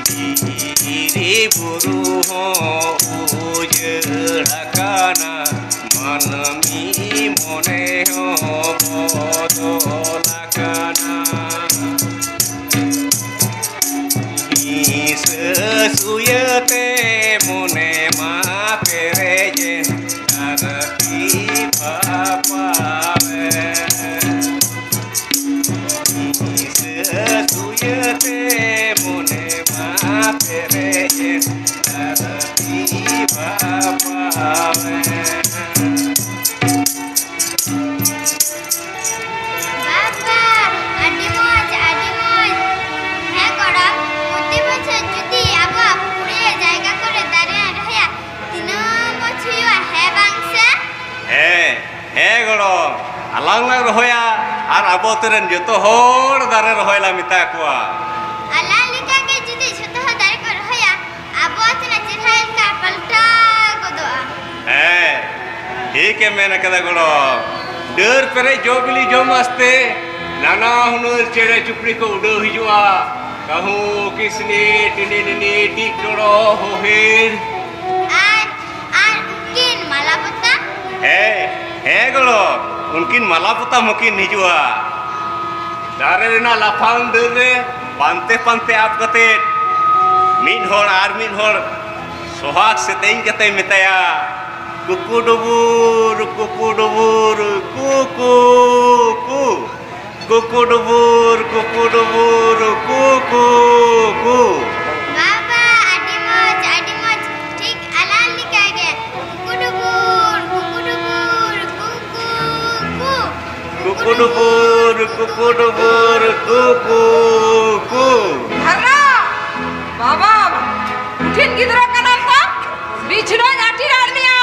ᱫᱷᱤᱨᱤ ᱵᱩᱨᱩ ᱦᱚᱸ ᱩᱡᱟᱹᱲ ᱟᱠᱟᱱᱟ, ᱢᱟᱹᱱᱢᱤ ᱢᱚᱱᱮ ᱦᱚᱸ ᱵᱚᱫᱚᱞ ᱟᱠᱟᱱᱟ᱾ ᱦᱤᱸᱥᱟᱹ ᱥᱩᱭᱟᱹᱛᱮ ᱢᱚᱱᱮ ᱢᱟ ᱯᱮᱨᱮᱡ ᱮᱱ ᱫᱷᱟᱹᱨᱛᱤ ᱵᱟᱯᱟᱣᱮᱱ᱾ ᱦᱤᱸᱥᱟᱹ ᱥᱩᱭᱟᱹᱛᱮ ᱢᱚᱱᱮ ᱢᱟ ᱯᱮᱨᱮᱡ ᱮᱱ ᱫᱷᱟᱹᱨᱛᱤ ᱵᱟᱯᱟᱣᱮᱱ᱾ ᱵᱟᱵᱟ, ᱟᱹᱰᱤ ᱢᱚᱡᱽ, ᱟᱹᱰᱤ ᱢᱚᱡᱽ᱾ ᱦᱮᱸ ᱜᱚᱲᱚᱢ, ᱯᱨᱚᱛᱤ ᱵᱚᱪᱷᱚᱨ ᱡᱩᱫᱤ ᱟᱵᱚᱣᱟᱜ ᱯᱩᱲᱤᱭᱟᱹ ᱡᱟᱭᱜᱟ ᱠᱚᱨᱮ ᱫᱟᱨᱮ ᱮᱢ ᱨᱚᱦᱚᱭᱟ, ᱛᱤᱱᱟᱹᱜ ᱢᱚᱡᱽ ᱦᱩᱭᱩᱜᱼᱟ, ᱦᱮᱸ ᱵᱟᱝ ᱥᱮ? ᱦᱮᱸ, ᱦᱮᱸ ᱜᱚᱲᱚᱢ, ᱟᱞᱟᱝ ᱞᱟᱝ ᱨᱚᱦᱚᱭᱟ ᱟᱨ ᱟᱵᱚ ᱟᱹᱛᱩ ᱨᱮᱱ ᱡᱚᱛᱚ ᱦᱚᱲ ᱫᱟᱨᱮ ᱨᱚᱦᱚᱭ ᱞᱟᱝ ᱢᱮᱛᱟ ᱠᱚᱣᱟ᱾ ᱟᱞᱟᱝ ᱞᱮᱠᱟ ᱜᱮ ᱡᱩᱫᱤ ᱡᱷᱚᱛᱚ ᱦᱚᱲ ᱫᱟᱨᱮ ᱠᱚ ᱨᱚᱦᱚᱭᱟ, ᱟᱵᱚ ᱟᱹᱛᱩ ᱨᱮᱱᱟᱜ ᱪᱮᱦᱨᱟ ᱮᱞᱟᱠᱟ ᱯᱟᱞᱴᱟᱣ ᱜᱚᱫᱚᱜᱼᱟ᱾ ᱦᱮᱸ, ᱴᱷᱤᱠ ᱮᱢ ᱢᱮᱱ ᱟᱠᱟᱫᱟ ᱜᱚᱲᱚᱢ᱾ ᱰᱟᱹᱨ ᱯᱮᱨᱮᱡ ᱡᱚ ᱵᱤᱞᱤ ᱡᱚᱢ ᱟᱥᱛᱮ ᱱᱟᱱᱟ ᱦᱩᱱᱟᱹᱨ ᱪᱮᱬᱮ ᱪᱩᱯᱲᱤ ᱠᱚ ᱩᱰᱟᱹᱣ ᱦᱤᱡᱩᱜᱼᱟ᱾ ᱠᱟᱹᱦᱩ, ᱠᱤᱥᱱᱤ, ᱴᱤᱱᱤ ᱱᱤᱱᱤ, ᱴᱤᱜ ᱴᱚᱲᱚ, ᱦᱚᱦᱤᱨ᱾ ᱟᱨ, ᱟᱨ ᱩᱱᱠᱤᱱ ᱢᱟᱞᱟ ᱯᱚᱛᱟᱢ? ᱦᱮᱸ, ᱦᱮᱸ ᱜᱚᱲᱚᱢ, ᱩᱱᱠᱤᱱ ᱢᱟᱞᱟ ᱯᱚᱛᱟᱢ ᱦᱚᱸᱠᱤᱱ ᱦᱤᱡᱩᱜᱼᱟ᱾ ᱫᱟᱨᱮ ᱨᱮᱱᱟᱜ ᱞᱟᱯᱷᱟᱝ ᱰᱟᱹᱨ ᱨᱮ ᱯᱟᱱᱛᱮ ᱯᱟᱱᱛᱮ ᱟᱵ ᱠᱟᱛᱮ ᱢᱤᱫ ᱦᱚᱲ ᱟᱨ ᱢᱤᱫ ᱦᱚᱲ ᱥᱚᱦᱟᱜ ᱥᱮᱛᱮᱧ ᱠᱟᱛᱮ ᱢᱮᱛᱟᱭᱟ, ᱠᱩᱠᱩ ᱰᱩᱵᱩᱨ, ᱠᱩᱠᱩ ᱰᱩᱵᱩᱨ, ᱠᱩ, ᱠᱩ, ᱠᱩ᱾ ᱠᱩᱠᱩ ᱰᱩᱵᱩᱨ, ᱠᱩᱠᱩ ᱰᱩᱵᱩᱨ, ᱠᱩ, ᱠᱩ, ᱠᱩ᱾ ᱵᱟᱵᱟ, ᱟᱹᱰᱤ ᱢᱚᱡᱽ, ᱟᱹᱰᱤ ᱢᱚᱡᱽ᱾ ᱴᱷᱤᱠ ᱟᱞᱟᱝ ᱞᱮᱠᱟ ᱜᱮ᱾ ᱠᱩᱠᱩ ᱰᱩᱵᱩᱨ, ᱠᱩᱠᱩ ᱰᱩᱵᱩᱨ, ᱠᱩ, ᱠᱩ, ᱠᱩ᱾ ᱠᱩᱠᱩ ᱰᱩᱵᱩᱨ, ᱠᱩᱠᱩ ᱰᱩᱵᱩᱨ, ᱠᱩ, ᱠᱩ, ᱠᱩ᱾ ᱫᱷᱟᱨᱟ! ᱵᱟᱵᱟ, ᱠᱚᱴᱷᱤᱱ ᱜᱤᱫᱽᱨᱟᱹ ᱠᱟᱱᱟᱢ ᱛᱚ, ᱵᱤᱪᱷᱱᱟᱹᱧ ᱟᱹᱴᱤ ᱟᱫ ᱢᱮᱭᱟ᱾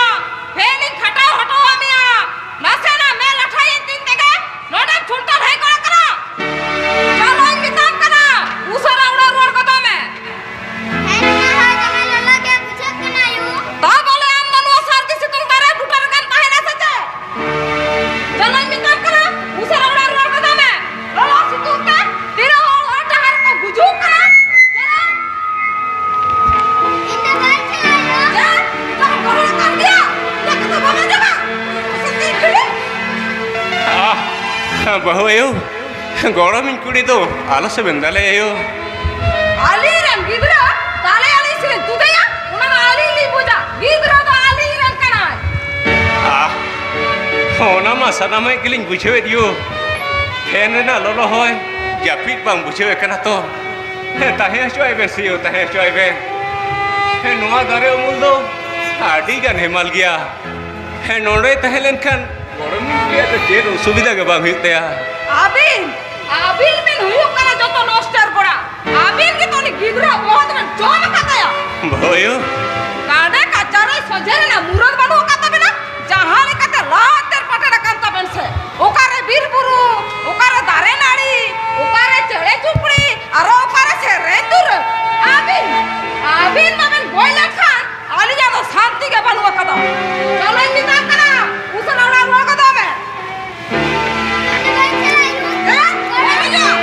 ᱯᱷᱮᱱᱤᱧ ᱠᱷᱟᱴᱟᱣ ᱦᱚᱴᱚ ᱟᱫ ᱢᱮᱭᱟ᱾ ᱱᱟᱥᱮᱱᱟᱜ ᱢᱮᱫ ᱞᱟᱴᱷᱟᱭᱮᱱ ᱛᱤᱧ ᱛᱮᱜᱮ ᱱᱚᱰᱮᱢ ᱴᱷᱩᱱᱴᱟᱹ ᱰᱷᱮᱠᱚᱜ ᱠᱟᱱᱟ᱾ ᱪᱚᱞᱚᱧ ᱢᱮᱛᱟᱢ ᱠᱟᱱᱟ, ᱩᱥᱟᱹᱨᱟ ᱚᱲᱟᱜ ᱨᱩᱣᱟᱹᱲ ᱜᱚᱫᱚᱜ ᱢᱮ᱾ ᱦᱮᱸ, ᱱᱩᱱᱟᱹᱜ ᱦᱚᱭ ᱫᱚᱢᱮ ᱞᱚᱞᱚ ᱜᱮ ᱵᱩᱡᱷᱟᱹᱜ ᱠᱟᱱᱟ, ᱭᱩ᱾ ᱛᱟ ᱵᱚᱞᱮ ᱟᱢ ᱫᱚ ᱱᱚᱣᱟ ᱥᱟᱹᱨᱫᱤ ᱥᱤᱛᱩᱝ ᱫᱟᱨᱮ ᱵᱩᱴᱟᱹ ᱨᱮᱜᱮᱢ ᱛᱟᱦᱮᱱᱟ ᱥᱮ ᱪᱮᱫ? ᱪᱚᱞᱚᱧ ᱢᱮᱛᱟᱢ ᱠᱟᱱᱟ, ᱩᱥᱟᱹᱨᱟ ᱚᱲᱟᱜ ᱨᱩᱣᱟᱹᱲ ᱜᱚᱫᱚᱜ ᱢᱮ᱾ ᱞᱚᱞᱚ ᱥᱤᱛᱩᱝ ᱛᱮ ᱛᱤᱱᱟᱹᱜ ᱦᱚᱲ ᱦᱚᱨ ᱰᱟᱦᱟᱨ ᱨᱮᱠᱚ ᱜᱩᱡᱩᱜ ᱠᱟᱱᱟ᱾ ᱪᱚᱞᱚ᱾ ᱤᱧ ᱫᱚ ᱵᱟᱹᱧ ᱪᱟᱞᱟᱜᱼᱟ᱾ ᱪᱮᱫ? ᱱᱤᱛᱚᱜ ᱦᱚᱸ ᱜᱚᱦᱚᱲ ᱟᱠᱟᱱ ᱜᱮᱭᱟ? ᱤᱧᱟᱹᱜ ᱠᱟᱛᱷᱟ ᱵᱟᱢ ᱟᱸᱡᱚᱢᱟ? ᱥᱮᱛᱤᱧ ᱠᱷᱤᱲᱤ? ᱟᱦ, ᱵᱟᱹᱦᱩ ᱟᱭᱳ, ᱜᱚᱲᱚᱢᱤᱧ ᱠᱩᱲᱤ ᱫᱚ ᱟᱞᱚ ᱥᱮ ᱢᱮᱱᱫᱟᱞᱮ ᱟᱭᱳ᱾ ᱟᱹᱞᱤᱧ ᱨᱮᱱ ᱜᱤᱫᱽᱨᱟᱹ ᱛᱟᱞᱮ ᱟᱹᱞᱤᱧ ᱥᱮ ᱛᱩᱫᱮᱭᱟ, ᱚᱱᱟ ᱫᱚ ᱟᱹᱞᱤᱧ ᱞᱤᱧ ᱵᱩᱡᱟ᱾ ᱜᱤᱫᱽᱨᱟᱹ ᱫᱚ ᱟᱹᱞᱤᱧ ᱨᱮᱱ ᱠᱟᱱᱟᱭ᱾ ᱟᱦ, ᱚᱱᱟ ᱢᱟ ᱥᱟᱱᱟᱢᱟᱜ ᱜᱮᱞᱤᱧ ᱵᱩᱡᱷᱟᱹᱣᱮᱫ ᱭᱳ᱾ ᱯᱷᱮᱱ ᱨᱮᱱᱟᱜ ᱞᱚᱞᱚ ᱦᱚᱭ ᱡᱟᱹᱯᱤᱫ ᱵᱟᱝ ᱵᱩᱡᱷᱟᱹᱣ ᱠᱟᱱᱟ ᱛᱚ᱾ ᱦᱮᱸ, ᱛᱟᱦᱮᱸ ᱦᱚᱪᱚᱣᱟᱭ ᱵᱮᱱ ᱥᱮ ᱭᱳ, ᱛᱟᱦᱮᱸ ᱦᱚᱪᱚᱣᱟᱭ ᱵᱮᱱ᱾ ᱦᱮᱸ, ᱱᱚᱣᱟ ᱫᱟᱨᱮ ᱩᱢᱩᱞ ᱫᱚ ᱟᱹᱰᱤ ᱜᱟᱱ ᱦᱮᱢᱟᱞ ᱜᱮᱭᱟ᱾ ᱦᱮᱸ, ᱱᱚᱰᱮ ᱛᱟᱦᱮᱸ ᱞᱮᱱᱠᱷᱟᱱ ᱜᱚᱲᱚᱢᱤᱧ ᱠᱩᱲᱤᱭᱟᱜ ᱫᱚ ᱪᱮᱫ ᱚᱥᱩᱵᱤᱫᱷᱟ ᱜᱮ ᱵᱟᱝ ᱦᱩᱭᱩᱜ ᱛᱟᱭᱟ᱾ ᱟᱹᱵᱤᱱ, ᱟᱹᱵᱤᱱ ᱵᱤᱱ ᱦᱩᱭᱩᱜ ᱠᱟᱱᱟ ᱡᱚᱛᱚ ᱱᱚᱥᱴᱚᱨ ᱜᱚᱲᱟ᱾ ᱟᱹᱵᱤᱱ ᱜᱮᱛᱚ ᱩᱱᱤ ᱜᱤᱫᱽᱨᱟᱹ ᱵᱚᱦᱚᱜ ᱫᱚᱵᱤᱱ ᱡᱚᱢ ᱟᱠᱟᱫ ᱛᱟᱭᱟ᱾ ᱵᱟᱹᱦᱩ ᱟᱭᱳ᱾ ᱠᱟᱰᱮ ᱠᱟᱪᱟ ᱨᱮ ᱥᱚᱡᱷᱮ ᱨᱮᱱᱟᱜ ᱢᱩᱨᱟᱹᱫ ᱵᱟᱹᱱᱩᱜ ᱟᱠᱟᱫ ᱛᱟᱵᱮᱱᱟ᱾ ᱡᱟᱦᱟᱸ ᱞᱮᱠᱟᱛᱮ ᱞᱟᱦᱟ ᱛᱮᱨ ᱯᱟᱴᱮᱨ ᱟᱠᱟᱱ ᱛᱟᱵᱮᱱ ᱥᱮ, ᱚᱠᱟᱨᱮ ᱵᱤᱨ ᱵᱩᱨᱩ, ᱚᱠᱟᱨᱮ ᱫᱟᱨᱮ ᱱᱟᱹᱲᱤ, ᱚᱠᱟᱨᱮ ᱪᱮᱬᱮ ᱪᱩᱯᱲᱤ, ᱟᱨᱚ ᱚᱠᱟᱨᱮ ᱥᱮᱨᱮᱧ ᱫᱩᱨᱟᱹᱝ? ᱟᱹᱵᱤᱱ, ᱟᱹᱵᱤᱱ ᱢᱟᱵᱮᱱ ᱜᱚᱡ ᱞᱮᱱᱠᱷᱟᱱ ᱟᱹᱞᱤᱧᱟᱜ ᱫᱚ ᱥᱟᱱᱛᱤ ᱜᱮ ᱵᱟᱹᱱᱩᱜ ᱟᱠᱟᱫᱟ᱾ ᱪᱚᱞᱚᱧ ᱢᱮᱛᱟᱢ ᱠᱟᱱᱟ, ᱩᱥᱟᱹᱨᱟ ᱚᱲᱟᱜ ᱨᱩᱣᱟᱹᱲ ᱜᱚᱫᱚᱜ ᱢᱮ᱾ ᱦᱮᱸ? ᱦᱮᱸ, ᱦᱤᱡᱩᱜ᱾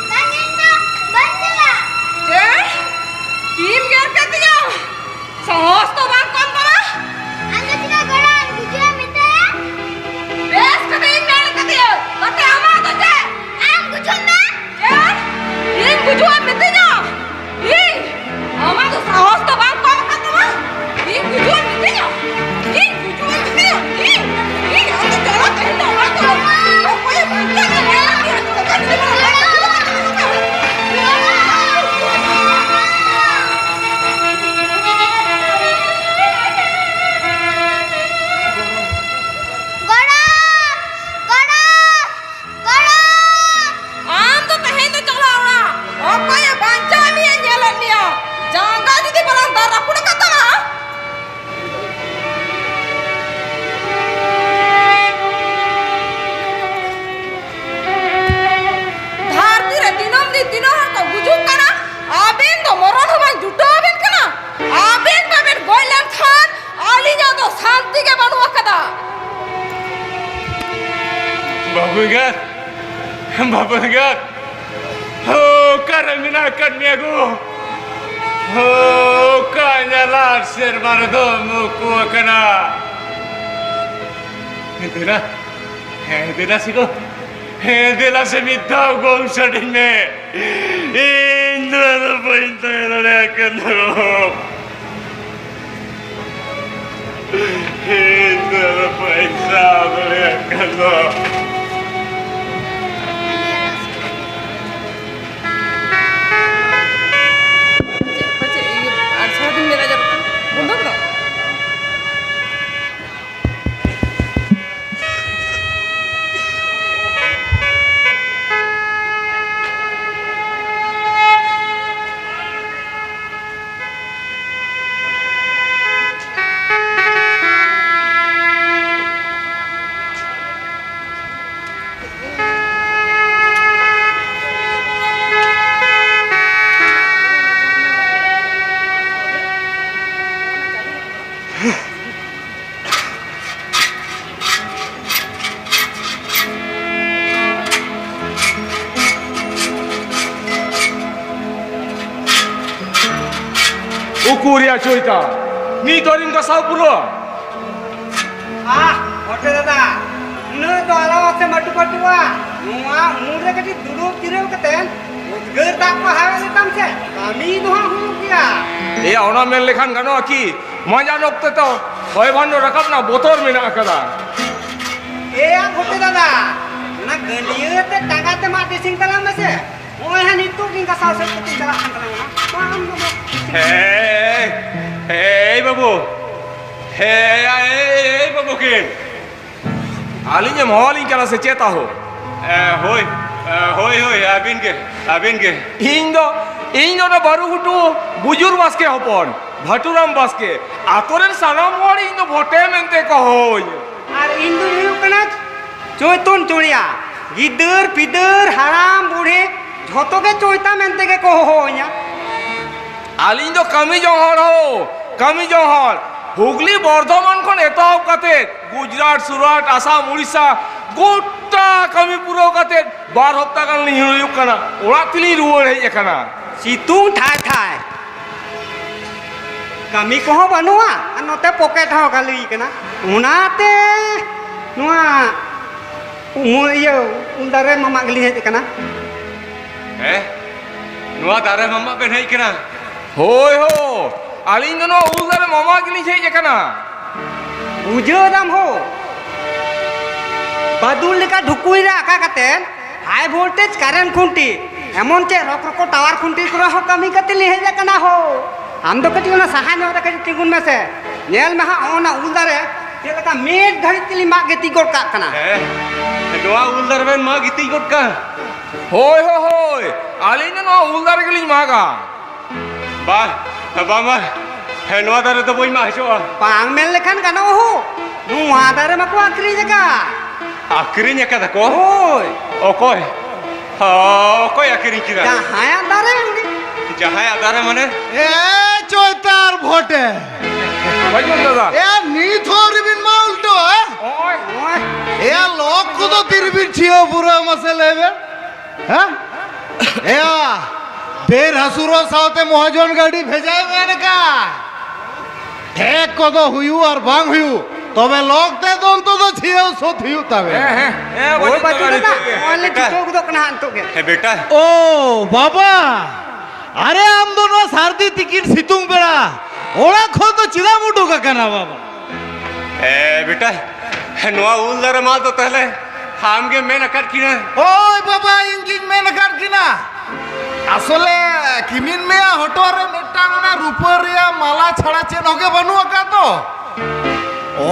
ᱵᱟᱝ, ᱤᱧ ᱫᱚ ᱵᱟᱹᱧ ᱪᱟᱞᱟᱜ᱾ ᱪᱮᱫ? ᱮᱸᱜᱟᱛ, ᱵᱟᱹᱵᱩ ᱮᱸᱜᱟᱛ, ᱚᱠᱟᱨᱮ ᱢᱮᱱᱟᱜ ᱟᱠᱟᱫ ᱢᱮᱭᱟ ᱜᱳ? ᱚᱠᱟ ᱧᱟᱞᱟᱫ ᱥᱮᱨᱢᱟ ᱨᱮᱫᱚᱢ ᱩᱠᱩ ᱟᱠᱟᱱᱟ? ᱫᱮᱞᱟ, ᱦᱮᱸ, ᱫᱮᱞᱟ ᱥᱮ ᱜᱳ, ᱦᱮᱸ, ᱫᱮᱞᱟ ᱥᱮ ᱢᱤᱫ ᱫᱷᱟᱣ ᱜᱚᱝ ᱥᱟᱰᱮᱧ ᱢᱮ᱾ ᱤᱧ ᱫᱚ ᱟᱫᱚ ᱵᱟᱹᱧ ᱛᱟᱦᱮᱸ ᱫᱟᱲᱮᱭᱟᱜ ᱠᱟᱱᱟ ᱜᱳ᱾ ᱤᱧ ᱫᱚ ᱟᱫᱚ ᱵᱟᱹᱧ ᱥᱟᱦᱟᱣ ᱫᱟᱲᱮᱭᱟᱜ ᱠᱟᱱᱟ᱾ ᱪᱮᱫ ᱯᱟᱪᱮᱫ ᱤᱭᱟᱹ ᱟᱨ ᱥᱟᱨᱟᱫᱤᱱ ᱢᱮᱫ ᱟᱡᱟᱨ ᱵᱚᱱᱫᱚ ᱠᱮᱫᱟ? ᱩᱠᱩᱨᱭᱟ ᱪᱳᱭᱛᱟ, ᱱᱤᱛ ᱦᱚᱸ ᱟᱹᱣᱨᱤᱢ ᱜᱟᱥᱟᱣ ᱯᱩᱨᱟᱹᱣᱟ? ᱟᱦ, ᱵᱷᱚᱴᱮ ᱫᱟᱫᱟ, ᱩᱱᱟᱹᱜ ᱫᱚ ᱟᱞᱚ ᱥᱮ ᱢᱟᱹᱴᱩ ᱯᱟᱹᱴᱩᱜᱼᱟ᱾ ᱱᱚᱣᱟ ᱩᱢᱩᱞ ᱨᱮ ᱠᱟᱹᱴᱤᱡ ᱫᱩᱲᱩᱵ ᱡᱤᱨᱟᱹᱣ ᱠᱟᱛᱮ ᱩᱫᱽᱜᱟᱹᱨ ᱫᱟᱜ ᱠᱚ ᱦᱟᱣᱮᱫ ᱞᱮᱛᱟᱢ ᱥᱮ, ᱠᱟᱹᱢᱤ ᱫᱚ ᱦᱟᱸᱜ ᱦᱩᱭᱩᱜ ᱜᱮᱭᱟ᱾ ᱮᱭᱟ, ᱚᱱᱟ ᱢᱮᱱ ᱞᱮᱠᱷᱟᱱ ᱜᱟᱱᱚᱜᱼᱟ ᱠᱤ? ᱢᱟᱸᱡᱟᱱ ᱚᱠᱛᱮ ᱛᱚ ᱦᱚᱭ ᱵᱷᱟᱱᱰᱚ ᱨᱟᱠᱟᱵ ᱨᱮᱱᱟᱜ ᱵᱚᱛᱚᱨ ᱢᱮᱱᱟᱜ ᱟᱠᱟᱫᱟ᱾ ᱮᱭᱟ ᱵᱷᱚᱴᱮ ᱫᱟᱫᱟ, ᱚᱱᱟ ᱜᱟᱹᱰᱭᱟᱹ ᱛᱮ ᱴᱟᱸᱜᱟ ᱛᱮ ᱢᱟ dressing ᱛᱟᱞᱟᱝ ᱢᱮᱥᱮ᱾ ᱱᱚᱜᱼᱚᱭ ᱦᱟᱸᱜ ᱱᱤᱛᱚᱜ ᱜᱤᱧ ᱜᱟᱥᱟᱣ ᱥᱟᱹᱛ ᱠᱟᱛᱮᱧ ᱪᱟᱞᱟᱜ ᱠᱟᱱ ᱛᱟᱞᱟᱝᱟ ᱦᱟᱸᱜ᱾ ᱵᱟᱝ ᱫᱚ ᱵᱟᱝ᱾ ᱦᱮᱭ, ᱦᱮᱭ ᱵᱟᱹᱵᱩ, ᱦᱮᱭᱟ, ᱮᱭ, ᱮᱭ ᱵᱟᱹᱵᱩ ᱠᱤᱱ, ᱟᱹᱞᱤᱧ ᱮᱢ ᱦᱚᱦᱚ ᱟᱹᱞᱤᱧ ᱠᱟᱱᱟ ᱥᱮ ᱪᱮᱫ ᱟᱦᱳ? ᱮ, ᱦᱳᱭ, ᱮ, ᱦᱳᱭ, ᱦᱳᱭ, ᱟᱹᱵᱤᱱ ᱜᱮ, ᱟᱹᱵᱤᱱ ᱜᱮ᱾ ᱤᱧ ᱫᱚ, ᱤᱧ ᱫᱚ ᱚᱱᱟ ᱵᱟᱹᱨᱩ ᱜᱷᱩᱴᱩ ᱵᱩᱡᱩᱨ ᱵᱟᱥᱠᱮ ᱦᱚᱯᱚᱱ, ᱵᱷᱟᱴᱩᱨᱟᱢ ᱵᱟᱥᱠᱮ᱾ ᱟᱛᱳ ᱨᱮᱱ ᱥᱟᱱᱟᱢ ᱦᱚᱲ ᱤᱧ ᱫᱚ ᱵᱷᱚᱴᱮ ᱢᱮᱱᱛᱮ ᱠᱚ ᱦᱚᱦᱚᱧᱟ᱾ ᱟᱨ ᱤᱧ ᱫᱚᱧ ᱦᱩᱭᱩᱜ ᱠᱟᱱᱟ ᱪᱳᱭᱛᱚᱱ ᱪᱩᱲᱤᱭᱟ᱾ ᱜᱤᱫᱟᱹᱨ ᱯᱤᱫᱟᱹᱨ ᱦᱟᱲᱟᱢ ᱵᱩᱲᱦᱤ ᱡᱷᱚᱛᱚ ᱜᱮ ᱪᱳᱭᱛᱟ ᱢᱮᱱᱛᱮ ᱜᱮ ᱠᱚ ᱦᱚᱦᱚᱧᱟ᱾ ᱟᱹᱞᱤᱧ ᱫᱚ ᱠᱟᱹᱢᱤ ᱡᱚᱝ ᱦᱚᱲ ᱦᱳ, ᱠᱟᱹᱢᱤ ᱡᱚᱝ ᱦᱚᱲ᱾ ᱦᱩᱜᱽᱞᱤ ᱵᱚᱨᱫᱷᱚᱢᱟᱱ ᱠᱷᱚᱱ ᱮᱛᱚᱦᱚᱵ ᱠᱟᱛᱮ ᱜᱩᱡᱽᱨᱟᱴ, ᱥᱩᱨᱟᱴ, ᱟᱥᱟᱢ, ᱩᱲᱤᱥᱥᱟ, ᱜᱚᱴᱟ ᱠᱟᱹᱢᱤ ᱯᱩᱨᱟᱹᱣ ᱠᱟᱛᱮ ᱵᱟᱨ ᱦᱟᱯᱛᱟ ᱜᱟᱱ ᱞᱤᱧ ᱦᱩᱭᱩᱜ ᱠᱟᱱᱟ, ᱚᱲᱟᱜ ᱛᱮᱞᱤᱧ ᱨᱩᱣᱟᱹᱲ ᱦᱮᱡ ᱟᱠᱟᱱᱟ᱾ ᱥᱤᱛᱩᱝ ᱴᱷᱟᱭ ᱴᱷᱟᱭ, ᱠᱟᱹᱢᱤ ᱠᱚᱦᱚᱸ ᱵᱟᱹᱱᱩᱜᱼᱟ ᱟᱨ ᱱᱚᱛᱮ ᱯᱚᱠᱮᱴ ᱦᱚᱸ ᱠᱷᱟᱹᱞᱤ ᱠᱟᱱᱟ, ᱚᱱᱟᱛᱮ ᱱᱚᱣᱟ ᱩᱢᱩᱞ, ᱤᱭᱟᱹ, ᱩᱞ ᱫᱟᱨᱮ ᱢᱟᱢᱟᱜ ᱜᱮᱞᱤᱧ ᱦᱮᱡ ᱟᱠᱟᱱᱟ᱾ ᱦᱮᱸ? ᱱᱚᱣᱟ ᱫᱟᱨᱮ ᱢᱟᱢᱟᱜ ᱵᱮᱱ ᱦᱮᱡ ᱟᱠᱟᱱᱟ? ᱦᱳᱭ ᱦᱳ, ᱟᱹᱞᱤᱧ ᱫᱚ ᱱᱚᱣᱟ ᱩᱞ ᱫᱟᱨᱮ ᱢᱟᱢᱟᱜ ᱜᱮᱞᱤᱧ ᱦᱮᱡ ᱟᱠᱟᱱᱟ᱾ ᱵᱩᱡᱷᱟᱹᱣ ᱫᱟᱢ ᱦᱳ, ᱵᱟᱫᱩᱞ ᱞᱮᱠᱟ ᱰᱷᱩᱠᱩᱭ ᱨᱮ ᱟᱠᱟ ᱠᱟᱛᱮ high voltage current ᱠᱷᱩᱱᱴᱤ, ᱮᱢᱚᱱ ᱪᱮᱫ ᱨᱚᱠ ᱨᱚᱠᱚ tower ᱠᱷᱩᱱᱴᱤ ᱠᱚᱨᱮ ᱦᱚᱸ ᱠᱟᱹᱢᱤ ᱠᱟᱛᱮ ᱞᱤᱧ ᱦᱮᱡ ᱟᱠᱟᱱᱟ ᱦᱳ᱾ ᱟᱢ ᱫᱚ ᱠᱟᱹᱴᱤᱡ ᱚᱱᱟ ᱥᱟᱦᱟ ᱧᱚᱜ ᱨᱮ ᱠᱟᱹᱴᱤᱡ ᱛᱤᱸᱜᱩᱱ ᱢᱮᱥᱮ᱾ ᱧᱮᱞ ᱢᱮ ᱦᱟᱸᱜ, ᱚᱱᱟ ᱩᱞ ᱫᱟᱨᱮ ᱪᱮᱫ ᱞᱮᱠᱟ ᱢᱤᱫ ᱜᱷᱟᱹᱲᱤᱡ ᱛᱮᱞᱤᱧ ᱢᱟᱜ ᱜᱤᱛᱤᱡ ᱜᱚᱫ ᱠᱟᱜ ᱠᱟᱱᱟ᱾ ᱦᱮᱸ, ᱱᱚᱣᱟ ᱩᱞ ᱫᱟᱨᱮ ᱵᱮᱱ ᱢᱟᱜ ᱜᱤᱛᱤᱡ ᱜᱚᱫ ᱠᱟᱜ? ᱦᱳᱭ, ᱦᱳᱭ, ᱦᱳᱭ, ᱟᱹᱞᱤᱧ ᱫᱚ ᱱᱚᱣᱟ ᱩᱞ ᱫᱟᱨᱮ ᱜᱮᱞᱤᱧ ᱢᱟᱜᱟ᱾ ᱵᱟᱝ, ᱵᱟᱝ, ᱵᱟᱝ, ᱦᱮᱸ, ᱱᱚᱣᱟ ᱫᱟᱨᱮ ᱫᱚ ᱵᱟᱹᱧ ᱢᱟᱜ ᱦᱚᱪᱚᱜᱼᱟ᱾ ᱵᱟᱝ ᱢᱮᱱ ᱞᱮᱠᱷᱟᱱ ᱜᱟᱱᱚᱜᱼᱟ ᱦᱳ, ᱱᱚᱣᱟ ᱫᱟᱨᱮ ᱢᱟᱠᱚ ᱟᱹᱠᱷᱨᱤᱧ ᱟᱠᱟᱫ᱾ ᱟᱹᱠᱷᱨᱤᱧ ᱟᱠᱟᱫᱟ ᱠᱚ? ᱦᱳᱭ᱾ ᱚᱠᱚᱭ? ᱦᱚᱸ, ᱚᱠᱚᱭ ᱟᱹᱠᱷᱨᱤᱧ ᱠᱮᱫᱟ? ᱡᱟᱦᱟᱸᱭᱟᱜ ᱫᱟᱨᱮ ᱩᱱᱤ᱾ ᱡᱟᱦᱟᱸᱭᱟᱜ ᱫᱟᱨᱮ ᱢᱟᱱᱮ? ᱮ ᱪᱳᱭᱛᱟᱨ ᱵᱷᱚᱴᱮ᱾ ᱵᱟᱹᱡᱩᱱ ᱫᱟᱫᱟ᱾ ᱮ ᱱᱤᱛ ᱦᱚᱸ ᱟᱹᱣᱨᱤ ᱵᱤᱱ ᱢᱟᱜ ᱩᱞᱴᱟᱹᱣᱟ, ᱦᱮᱸ? ᱱᱚᱜᱼᱚᱭ᱾ ᱱᱚᱜᱼᱚᱭ᱾ ᱮ ᱞᱚᱠ ᱠᱚᱫᱚ ᱛᱤᱨᱮ ᱵᱤᱱ ᱪᱷᱤᱭᱟᱹᱣ ᱯᱩᱨᱟᱹᱣ ᱢᱟᱥᱮ ᱞᱟᱹᱭ ᱵᱮᱱ? ᱦᱮᱸ? ᱮᱭᱟ, ᱵᱮᱨ ᱦᱟᱹᱥᱩᱨᱚᱜ ᱥᱟᱶᱛᱮ ᱢᱚᱦᱟᱡᱚᱱ ᱜᱟᱹᱰᱤ ᱵᱷᱮᱡᱟᱭ ᱢᱮ ᱱᱮᱠᱟ᱾ ᱴᱷᱮᱠ ᱠᱚᱫᱚ ᱦᱩᱭᱩᱜ ᱟᱨ ᱵᱟᱝ ᱦᱩᱭᱩᱜ, ᱛᱚᱵᱮ ᱞᱚᱠ ᱛᱮ ᱫᱚ ᱚᱱᱛᱚ ᱫᱚ ᱪᱷᱤᱭᱟᱹᱣ ᱥᱳᱫᱷ ᱦᱩᱭᱩᱜ ᱛᱟᱵᱮᱱᱟ᱾ ᱦᱮᱸ, ᱦᱮᱸ, ᱦᱮᱸ, ᱳᱭ ᱵᱟᱹᱡᱩᱱ ᱵᱟᱹᱡᱩᱱ ᱫᱟᱫᱟ, ᱫᱟᱫᱟ, ᱱᱤᱛᱚᱜ ᱜᱮ, ᱱᱚᱜᱼᱚᱭ ᱞᱮ ᱵᱮᱴᱟ᱾ ᱪᱷᱩᱴᱟᱹᱣ ᱜᱚᱫᱚᱜ ᱠᱟᱱᱟ ᱦᱟᱸᱜ ᱱᱤᱛᱚᱜ ᱜᱮ᱾ ᱦᱮᱸ, ᱵᱮᱴᱟ᱾ ᱳ ᱵᱟᱵᱟ, ᱟᱨᱮ ᱟᱢ ᱫᱚ ᱱᱚᱣᱟ ᱥᱟᱹᱨᱫᱤ ᱛᱤᱠᱤᱱ ᱥᱤᱛᱩᱝ ᱵᱮᱲᱟ ᱚᱲᱟᱜ ᱠᱷᱚᱱ ᱫᱚ ᱪᱮᱫᱟᱜ ᱮᱢ ᱩᱰᱩᱠ ᱟᱠᱟᱱᱟ ᱵᱟᱵᱟ? ᱮ ᱵᱮᱴᱟ, ᱱᱚᱣᱟ ᱩᱞ ᱫᱟᱨᱮ ᱢᱟᱜ ᱫᱚ ᱛᱟᱦᱞᱮ ᱟᱢ ᱜᱮᱢ ᱢᱮᱱ ᱟᱠᱟᱫ ᱠᱤᱱᱟ? ᱦᱳᱭ ᱵᱟᱵᱟ, ᱤᱧ ᱜᱤᱧ ᱢᱮᱱ ᱟᱠᱟᱫ ᱠᱤᱱᱟ᱾ ᱟᱥᱚᱞᱮ ᱠᱤᱢᱤᱱ ᱢᱮᱭᱟ ᱦᱚᱴᱚᱜ ᱨᱮ ᱢᱤᱫᱴᱟᱝ ᱚᱱᱟ ᱨᱩᱯᱟᱹ ᱨᱮᱭᱟᱜ ᱢᱟᱞᱟ ᱪᱷᱟᱲᱟ ᱪᱮᱫ ᱦᱚᱸ ᱜᱮ ᱵᱟᱹᱱᱩᱜ ᱟᱠᱟᱫ ᱫᱚ᱾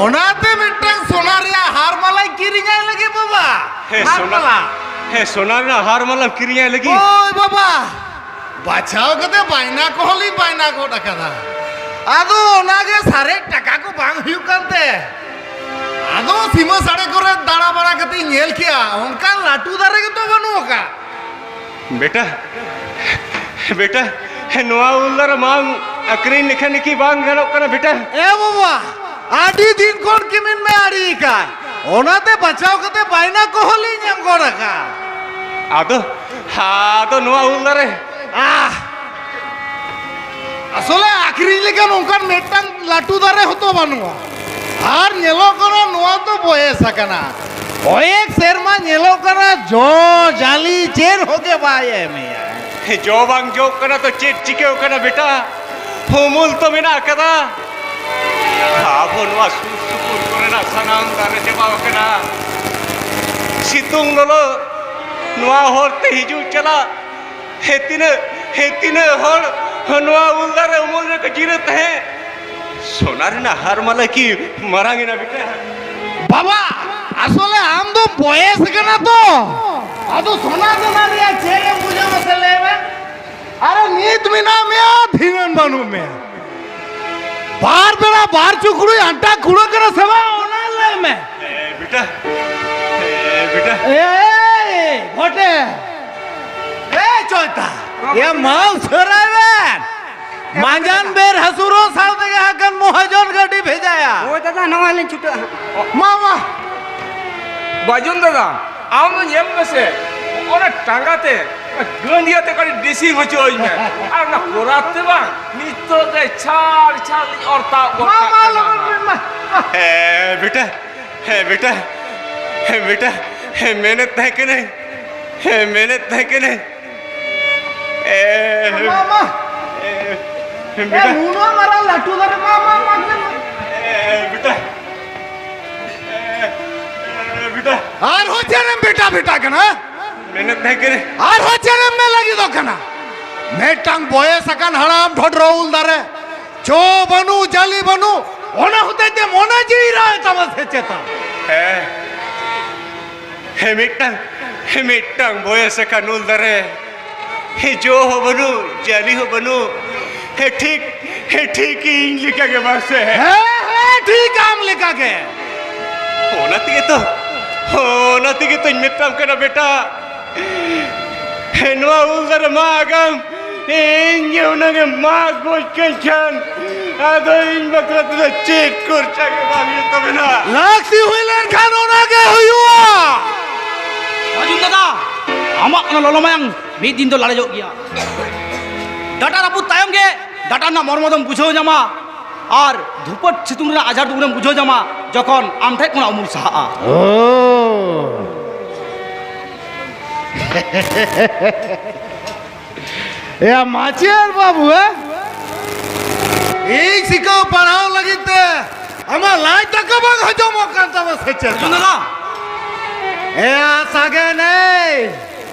ᱚᱱᱟᱛᱮ ᱢᱤᱫᱴᱟᱝ ᱥᱚᱱᱟ ᱨᱮᱭᱟᱜ ᱦᱟᱨ ᱢᱟᱞᱟᱧ ᱠᱤᱨᱤᱧᱟᱭ ᱞᱟᱹᱜᱤᱫ ᱵᱟᱵᱟ᱾ ᱦᱮᱸ, ᱦᱟᱨ ᱥᱚᱱᱟ, ᱢᱟᱞᱟ᱾ ᱦᱮᱸ, ᱥᱚᱱᱟ ᱨᱮᱱᱟᱜ ᱦᱟᱨ ᱢᱟᱞᱟᱢ ᱠᱤᱨᱤᱧᱟᱭ ᱞᱟᱹᱜᱤᱫ? ᱦᱳᱭ ᱵᱟᱵᱟ, ᱵᱟᱪᱷᱟᱣ ᱠᱟᱛᱮ ᱵᱟᱭᱱᱟ ᱠᱚᱦᱚᱸ ᱞᱤᱧ ᱵᱟᱭᱱᱟ ᱜᱚᱫ ᱟᱠᱟᱫᱟ᱾ ᱟᱫᱚ ᱚᱱᱟᱜᱮ ᱥᱟᱨᱮᱡ ᱴᱟᱠᱟ ᱠᱚ ᱵᱟᱝ ᱦᱩᱭᱩᱜ ᱠᱟᱱᱛᱮ, ᱟᱫᱚ ᱥᱤᱢᱟᱹ ᱥᱟᱲᱮ ᱠᱚᱨᱮ ᱫᱟᱬᱟ ᱵᱟᱲᱟ ᱠᱟᱛᱮᱧ ᱧᱮᱞ ᱠᱮᱜᱼᱟ, ᱚᱱᱠᱟᱱ ᱞᱟᱹᱴᱩ ᱫᱟᱨᱮ ᱜᱮᱛᱚ ᱵᱟᱹᱱᱩᱜ ᱟᱠᱟᱫ᱾ ᱵᱮᱴᱟ, ᱵᱮᱴᱟ, ᱱᱚᱣᱟ ᱩᱞ ᱫᱟᱨᱮ ᱵᱟᱝ ᱟᱹᱠᱷᱨᱤᱧ ᱞᱮᱠᱷᱟᱱ ᱠᱤ ᱵᱟᱝ ᱜᱟᱱᱚᱜ ᱠᱟᱱᱟ ᱵᱮᱴᱟ? ᱮ ᱵᱟᱵᱟ, ᱟᱹᱰᱤ ᱫᱤᱱ ᱠᱷᱚᱱ ᱠᱤᱢᱤᱱ ᱢᱮ ᱟᱹᱲᱤ ᱟᱠᱟᱱ᱾ ᱚᱱᱟᱛᱮ ᱵᱟᱪᱷᱟᱣ ᱠᱟᱛᱮ ᱵᱟᱭᱱᱟ ᱠᱚᱦᱚᱸ ᱞᱤᱧ ᱮᱢ ᱜᱚᱫ ᱟᱠᱟᱫ᱾ ᱟᱫᱚ, ᱟᱫᱚ ᱱᱚᱣᱟ ᱩᱞ ᱫᱟᱨᱮ? ᱟᱦ! ᱟᱥᱚᱞᱮ ᱟᱹᱠᱷᱨᱤᱧ ᱞᱮᱠᱟᱱ ᱚᱱᱠᱟᱱ ᱢᱤᱫᱴᱟᱝ ᱞᱟᱹᱴᱩ ᱫᱟᱨᱮ ᱦᱚᱸᱛᱚ ᱵᱟᱹᱱᱩᱜᱼᱟ᱾ ᱟᱨ ᱧᱮᱞᱚᱜ ᱠᱟᱱᱟ ᱱᱚᱣᱟ ᱫᱚ ᱵᱚᱭᱮᱥ ᱟᱠᱟᱱᱟ᱾ ᱠᱚᱭᱮᱠ ᱥᱮᱨᱢᱟ ᱧᱮᱞᱚᱜ ᱠᱟᱱᱟ ᱡᱚ ᱡᱟᱹᱞᱤ ᱪᱮᱫ ᱦᱚᱸ ᱜᱮ ᱵᱟᱭ ᱮᱢᱮᱜᱼᱟ᱾ ᱡᱚ ᱵᱟᱝ ᱡᱚᱜ ᱠᱟᱱᱟ ᱛᱚ ᱪᱮᱫ ᱪᱤᱠᱟᱹᱣ ᱠᱟᱱᱟ ᱵᱮᱴᱟ? ᱩᱢᱩᱞ ᱛᱚ ᱢᱮᱱᱟᱜ ᱟᱠᱟᱫᱟ᱾ ᱟᱵᱚ ᱱᱚᱣᱟ ᱥᱩᱨ ᱥᱩᱯᱩᱨ ᱠᱚᱨᱮᱱᱟᱜ ᱥᱟᱱᱟᱢ ᱫᱟᱨᱮ ᱪᱟᱵᱟᱣ ᱟᱠᱟᱱᱟ᱾ ᱥᱤᱛᱩᱝ ᱞᱚᱞᱚ ᱱᱚᱣᱟ ᱦᱚᱨ ᱛᱮ ᱦᱤᱡᱩᱜ ᱪᱟᱞᱟᱜ, ᱦᱮ ᱛᱤᱱᱟᱹᱜ, ᱦᱮ ᱛᱤᱱᱟᱹᱜ ᱦᱚᱲ ᱱᱚᱣᱟ ᱩᱞ ᱫᱟᱨᱮ ᱩᱢᱩᱞ ᱨᱮᱠᱚ ᱡᱤᱨᱟᱹᱜ ᱛᱟᱦᱮᱸᱫ᱾ ᱥᱚᱱᱟ ᱨᱮᱱᱟᱜ ᱦᱟᱨ ᱢᱟᱞᱟ ᱠᱤ ᱢᱟᱨᱟᱝ ᱮᱱᱟ ᱵᱮᱴᱟ? ᱵᱟᱵᱟ, ᱟᱥᱚᱞᱮ ᱟᱢ ᱫᱚ ᱵᱚᱭᱮᱥ ᱠᱟᱱᱟ ᱛᱚ, ᱟᱫᱚ ᱥᱚᱱᱟ ᱫᱚ ᱚᱱᱟ ᱨᱮᱭᱟᱜ ᱪᱮᱫ ᱮᱢ ᱵᱩᱡᱷᱟᱹᱣ ᱢᱟᱥᱮ ᱞᱟᱹᱭ ᱢᱮ? ᱟᱨᱮ, ᱱᱤᱛ ᱢᱮᱱᱟᱜ ᱢᱮᱭᱟ, ᱫᱷᱤᱱᱟᱹᱱ ᱵᱟᱹᱱᱩᱜ ᱢᱮᱭᱟ᱾ ᱵᱟᱨ ᱵᱮᱲᱟ ᱵᱟᱨ ᱪᱩᱠᱲᱩᱡ ᱟᱱᱴᱟ ᱠᱩᱲᱟᱹᱜ ᱠᱟᱱᱟ ᱥᱮ ᱵᱟᱝ, ᱚᱱᱟ ᱞᱟᱹᱭ ᱢᱮ᱾ ᱮ ᱵᱮᱴᱟ, ᱮ ᱵᱮᱴᱟ᱾ ᱮᱭ, ᱜᱷᱚᱴᱮ᱾ ᱮᱭ, ᱪᱚᱭᱛᱟ᱾ ᱮ, ᱢᱟ ᱩᱥᱟᱹᱨᱟᱭ ᱵᱮᱱ᱾ ᱢᱟᱸᱡᱟᱱ ᱵᱮᱨ ᱦᱟᱹᱥᱩᱨᱚᱜ ᱥᱟᱶ ᱛᱮᱜᱮ ᱦᱟᱸᱜ ᱠᱷᱟᱱ ᱢᱚᱦᱟᱡᱚᱱ ᱜᱟᱹᱰᱤ ᱵᱷᱮᱡᱟᱭᱟ᱾ ᱦᱳᱭ ᱫᱟᱫᱟ, ᱱᱚᱜᱼᱚᱭ ᱞᱤᱧ ᱪᱷᱩᱴᱟᱹᱜᱼᱟ ᱦᱟᱸᱜ᱾ ᱢᱟ, ᱢᱟ᱾ ᱵᱟᱹᱡᱩᱱ ᱫᱟᱫᱟ, ᱟᱢ ᱫᱚ ᱧᱮᱞ ᱢᱮᱥᱮ, ᱚᱱᱟ ᱴᱟᱸᱜᱟ ᱛᱮ ᱜᱟᱹᱰᱤ ᱟᱛᱮ ᱠᱟᱹᱴᱤᱡ ᱰᱨᱮᱥᱤᱝ ᱦᱚᱪᱚ ᱟᱹᱧ ᱢᱮ᱾ ᱟᱨ ᱚᱱᱟ ᱠᱚᱨᱟᱛ ᱛᱮ ᱵᱟᱝ, ᱱᱤᱛᱚᱜ ᱜᱮ ᱪᱷᱟᱲ ᱪᱷᱟᱲ ᱞᱤᱧ ᱚᱨ ᱛᱟᱵ ᱜᱚᱫ ᱢᱟ, ᱠᱟᱜ ᱢᱟ, ᱠᱟᱱᱟ ᱞᱚᱜᱚᱱ ᱦᱟᱸᱜ᱾ ᱵᱮᱱ, ᱢᱟ, ᱢᱟ᱾ ᱦᱮᱸ ᱵᱮᱴᱟ, ᱦᱮᱸ ᱵᱮᱴᱟ, ᱦᱮᱸ ᱵᱮᱴᱟ, ᱦᱮᱸ ᱢᱮᱱᱮᱫ ᱛᱟᱦᱮᱸ ᱠᱟᱹᱱᱟᱹᱧ, ᱦᱮᱸ ᱢᱮᱱᱮᱫ ᱛᱟᱦᱮᱸ ᱠᱟᱹᱱᱟᱹᱧ᱾ ᱮ, ᱢᱟ, ᱢᱟ᱾ ᱮ, ᱮ, ᱵᱮᱴᱟ᱾ ᱱᱩᱱᱟᱹᱜ ᱢᱟᱨᱟᱝ ᱞᱟᱹᱴᱩ ᱫᱟᱨᱮ, ᱢᱟ, ᱢᱟ, ᱢᱟ, ᱢᱟ᱾ ᱮ, ᱵᱮᱴᱟ᱾ ᱮ, ᱮ, ᱵᱮᱴᱟ᱾ ᱟᱨᱦᱚᱸ ᱪᱮᱫ ᱮᱢ ᱵᱮᱴᱟ ᱵᱮᱴᱟ ᱠᱟᱱᱟ? ᱢᱮᱱᱮᱫ ᱛᱟᱦᱮᱸ ᱠᱟᱹᱱᱟᱹᱧ᱾ ᱟᱨᱦᱚᱸ ᱪᱮᱫ ᱮᱢ ᱢᱮᱱ ᱞᱟᱹᱜᱤᱫᱚᱜ ᱠᱟᱱᱟ? ᱢᱤᱫᱴᱟᱝ ᱵᱚᱭᱮᱥ ᱟᱠᱟᱱ ᱦᱟᱲᱟᱢ ᱰᱷᱚᱰᱨᱚ ᱩᱞ ᱫᱟᱨᱮ, ᱡᱚ ᱵᱟᱹᱱᱩᱜ, ᱡᱟᱹᱞᱤ ᱵᱟᱹᱱᱩᱜ, ᱚᱱᱟ ᱦᱚᱛᱮᱡ ᱛᱮ ᱢᱚᱱᱮ ᱡᱤᱣᱤ ᱨᱟᱜ ᱮ ᱛᱟᱢᱟ ᱥᱮ ᱪᱮᱛᱟ? ᱦᱮᱸ᱾ ᱦᱮᱸ, ᱢᱤᱫᱴᱟᱝ, ᱦᱮᱸ, ᱢᱤᱫᱴᱟᱝ ᱵᱚᱭᱮᱥ ᱟᱠᱟᱱ ᱩᱞ ᱫᱟᱨᱮ᱾ ᱦᱮᱸ, ᱡᱚ ᱦᱚᱸ ᱵᱟᱹᱱᱩᱜ, ᱡᱟᱹᱞᱤ ᱦᱚᱸ ᱵᱟᱹᱱᱩᱜ᱾ ᱦᱮᱸ, ᱴᱷᱤᱠ, ᱦᱮᱸ, ᱴᱷᱤᱠ ᱤᱧ ᱞᱮᱠᱟ ᱜᱮ ᱵᱟᱝ ᱥᱮ? ᱦᱮᱸ, ᱦᱮᱸ, ᱴᱷᱤᱠ ᱟᱢ ᱞᱮᱠᱟ ᱜᱮ᱾ ᱚᱱᱟ ᱛᱮᱜᱮ ᱛᱚ, ᱚᱱᱟ ᱛᱮᱜᱮ ᱛᱚᱧ ᱢᱮᱛᱟᱢ ᱠᱟᱱᱟ ᱵᱮᱴᱟ᱾ ᱦᱮᱸ, ᱱᱚᱣᱟ ᱩᱞ ᱫᱟᱨᱮ ᱢᱟᱜ ᱟᱢ᱾ ᱤᱧ ᱜᱮ ᱩᱱᱟᱹᱜ ᱮ ᱢᱟᱜ ᱜᱚᱡ ᱠᱟᱹᱧ ᱠᱷᱟᱱ, ᱟᱫᱚ ᱤᱧ ᱵᱟᱠᱷᱨᱟ ᱛᱮᱫᱚ ᱪᱮᱫ ᱠᱷᱚᱨᱪᱟ ᱜᱮ ᱵᱟᱝ ᱦᱩᱭᱩᱜ ᱛᱟᱵᱮᱱᱟ᱾ ᱞᱟᱹᱠᱛᱤ ᱦᱩᱭ ᱞᱮᱱᱠᱷᱟᱱ ᱚᱱᱟ ᱜᱮ ᱦᱩᱭᱩᱜᱼᱟ᱾ ᱚᱨᱡᱩᱱ ᱫᱟᱫᱟ, ᱟᱢᱟᱜ ᱚᱱᱟ ᱞᱚᱞᱚ ᱢᱟᱭᱟᱝ ᱢᱤᱫ ᱫᱤᱱ ᱫᱚ ᱞᱟᱲᱮᱡᱚᱜ ᱜᱮᱭᱟ᱾ ᱰᱟᱴᱟ ᱨᱟᱹᱯᱩᱫ ᱛᱟᱭᱚᱢ ᱜᱮ ᱰᱟᱴᱟ ᱨᱮᱱᱟᱜ ᱢᱚᱨᱢᱚ ᱫᱚᱢ ᱵᱩᱡᱷᱟᱹᱣ ᱧᱟᱢᱟ, ᱟᱨ ᱫᱷᱩᱯᱟᱹᱴ ᱥᱤᱛᱩᱝ ᱨᱮᱱᱟᱜ ᱟᱡᱷᱟᱲ ᱫᱩᱠᱩᱲᱮᱢ ᱵᱩᱡᱷᱟᱹᱣ ᱧᱟᱢᱟ, ᱡᱚᱠᱷᱚᱱ ᱟᱢ ᱴᱷᱮᱱ ᱠᱷᱚᱱᱟᱜ ᱩᱢᱩᱞ ᱥᱟᱦᱟᱜᱼᱟ᱾ ᱳ᱾ ᱮᱭᱟ ᱢᱟᱪᱮᱫ ᱵᱟᱹᱵᱩ, ᱦᱮᱸ? ᱤᱧ ᱥᱤᱠᱷᱟᱹᱣ ᱯᱟᱲᱦᱟᱣ ᱞᱟᱹᱜᱤᱫ ᱛᱮ ᱟᱢᱟᱜ ᱞᱟᱡ ᱫᱟᱠᱟ ᱵᱟᱝ ᱦᱚᱡᱚᱢᱚᱜ ᱠᱟᱱ ᱛᱟᱢᱟ ᱥᱮ ᱪᱮᱫ? ᱚᱨᱡᱩᱱ ᱫᱟᱫᱟ᱾ ᱮᱭᱟ ᱥᱟᱜᱮᱱ, ᱮᱭ,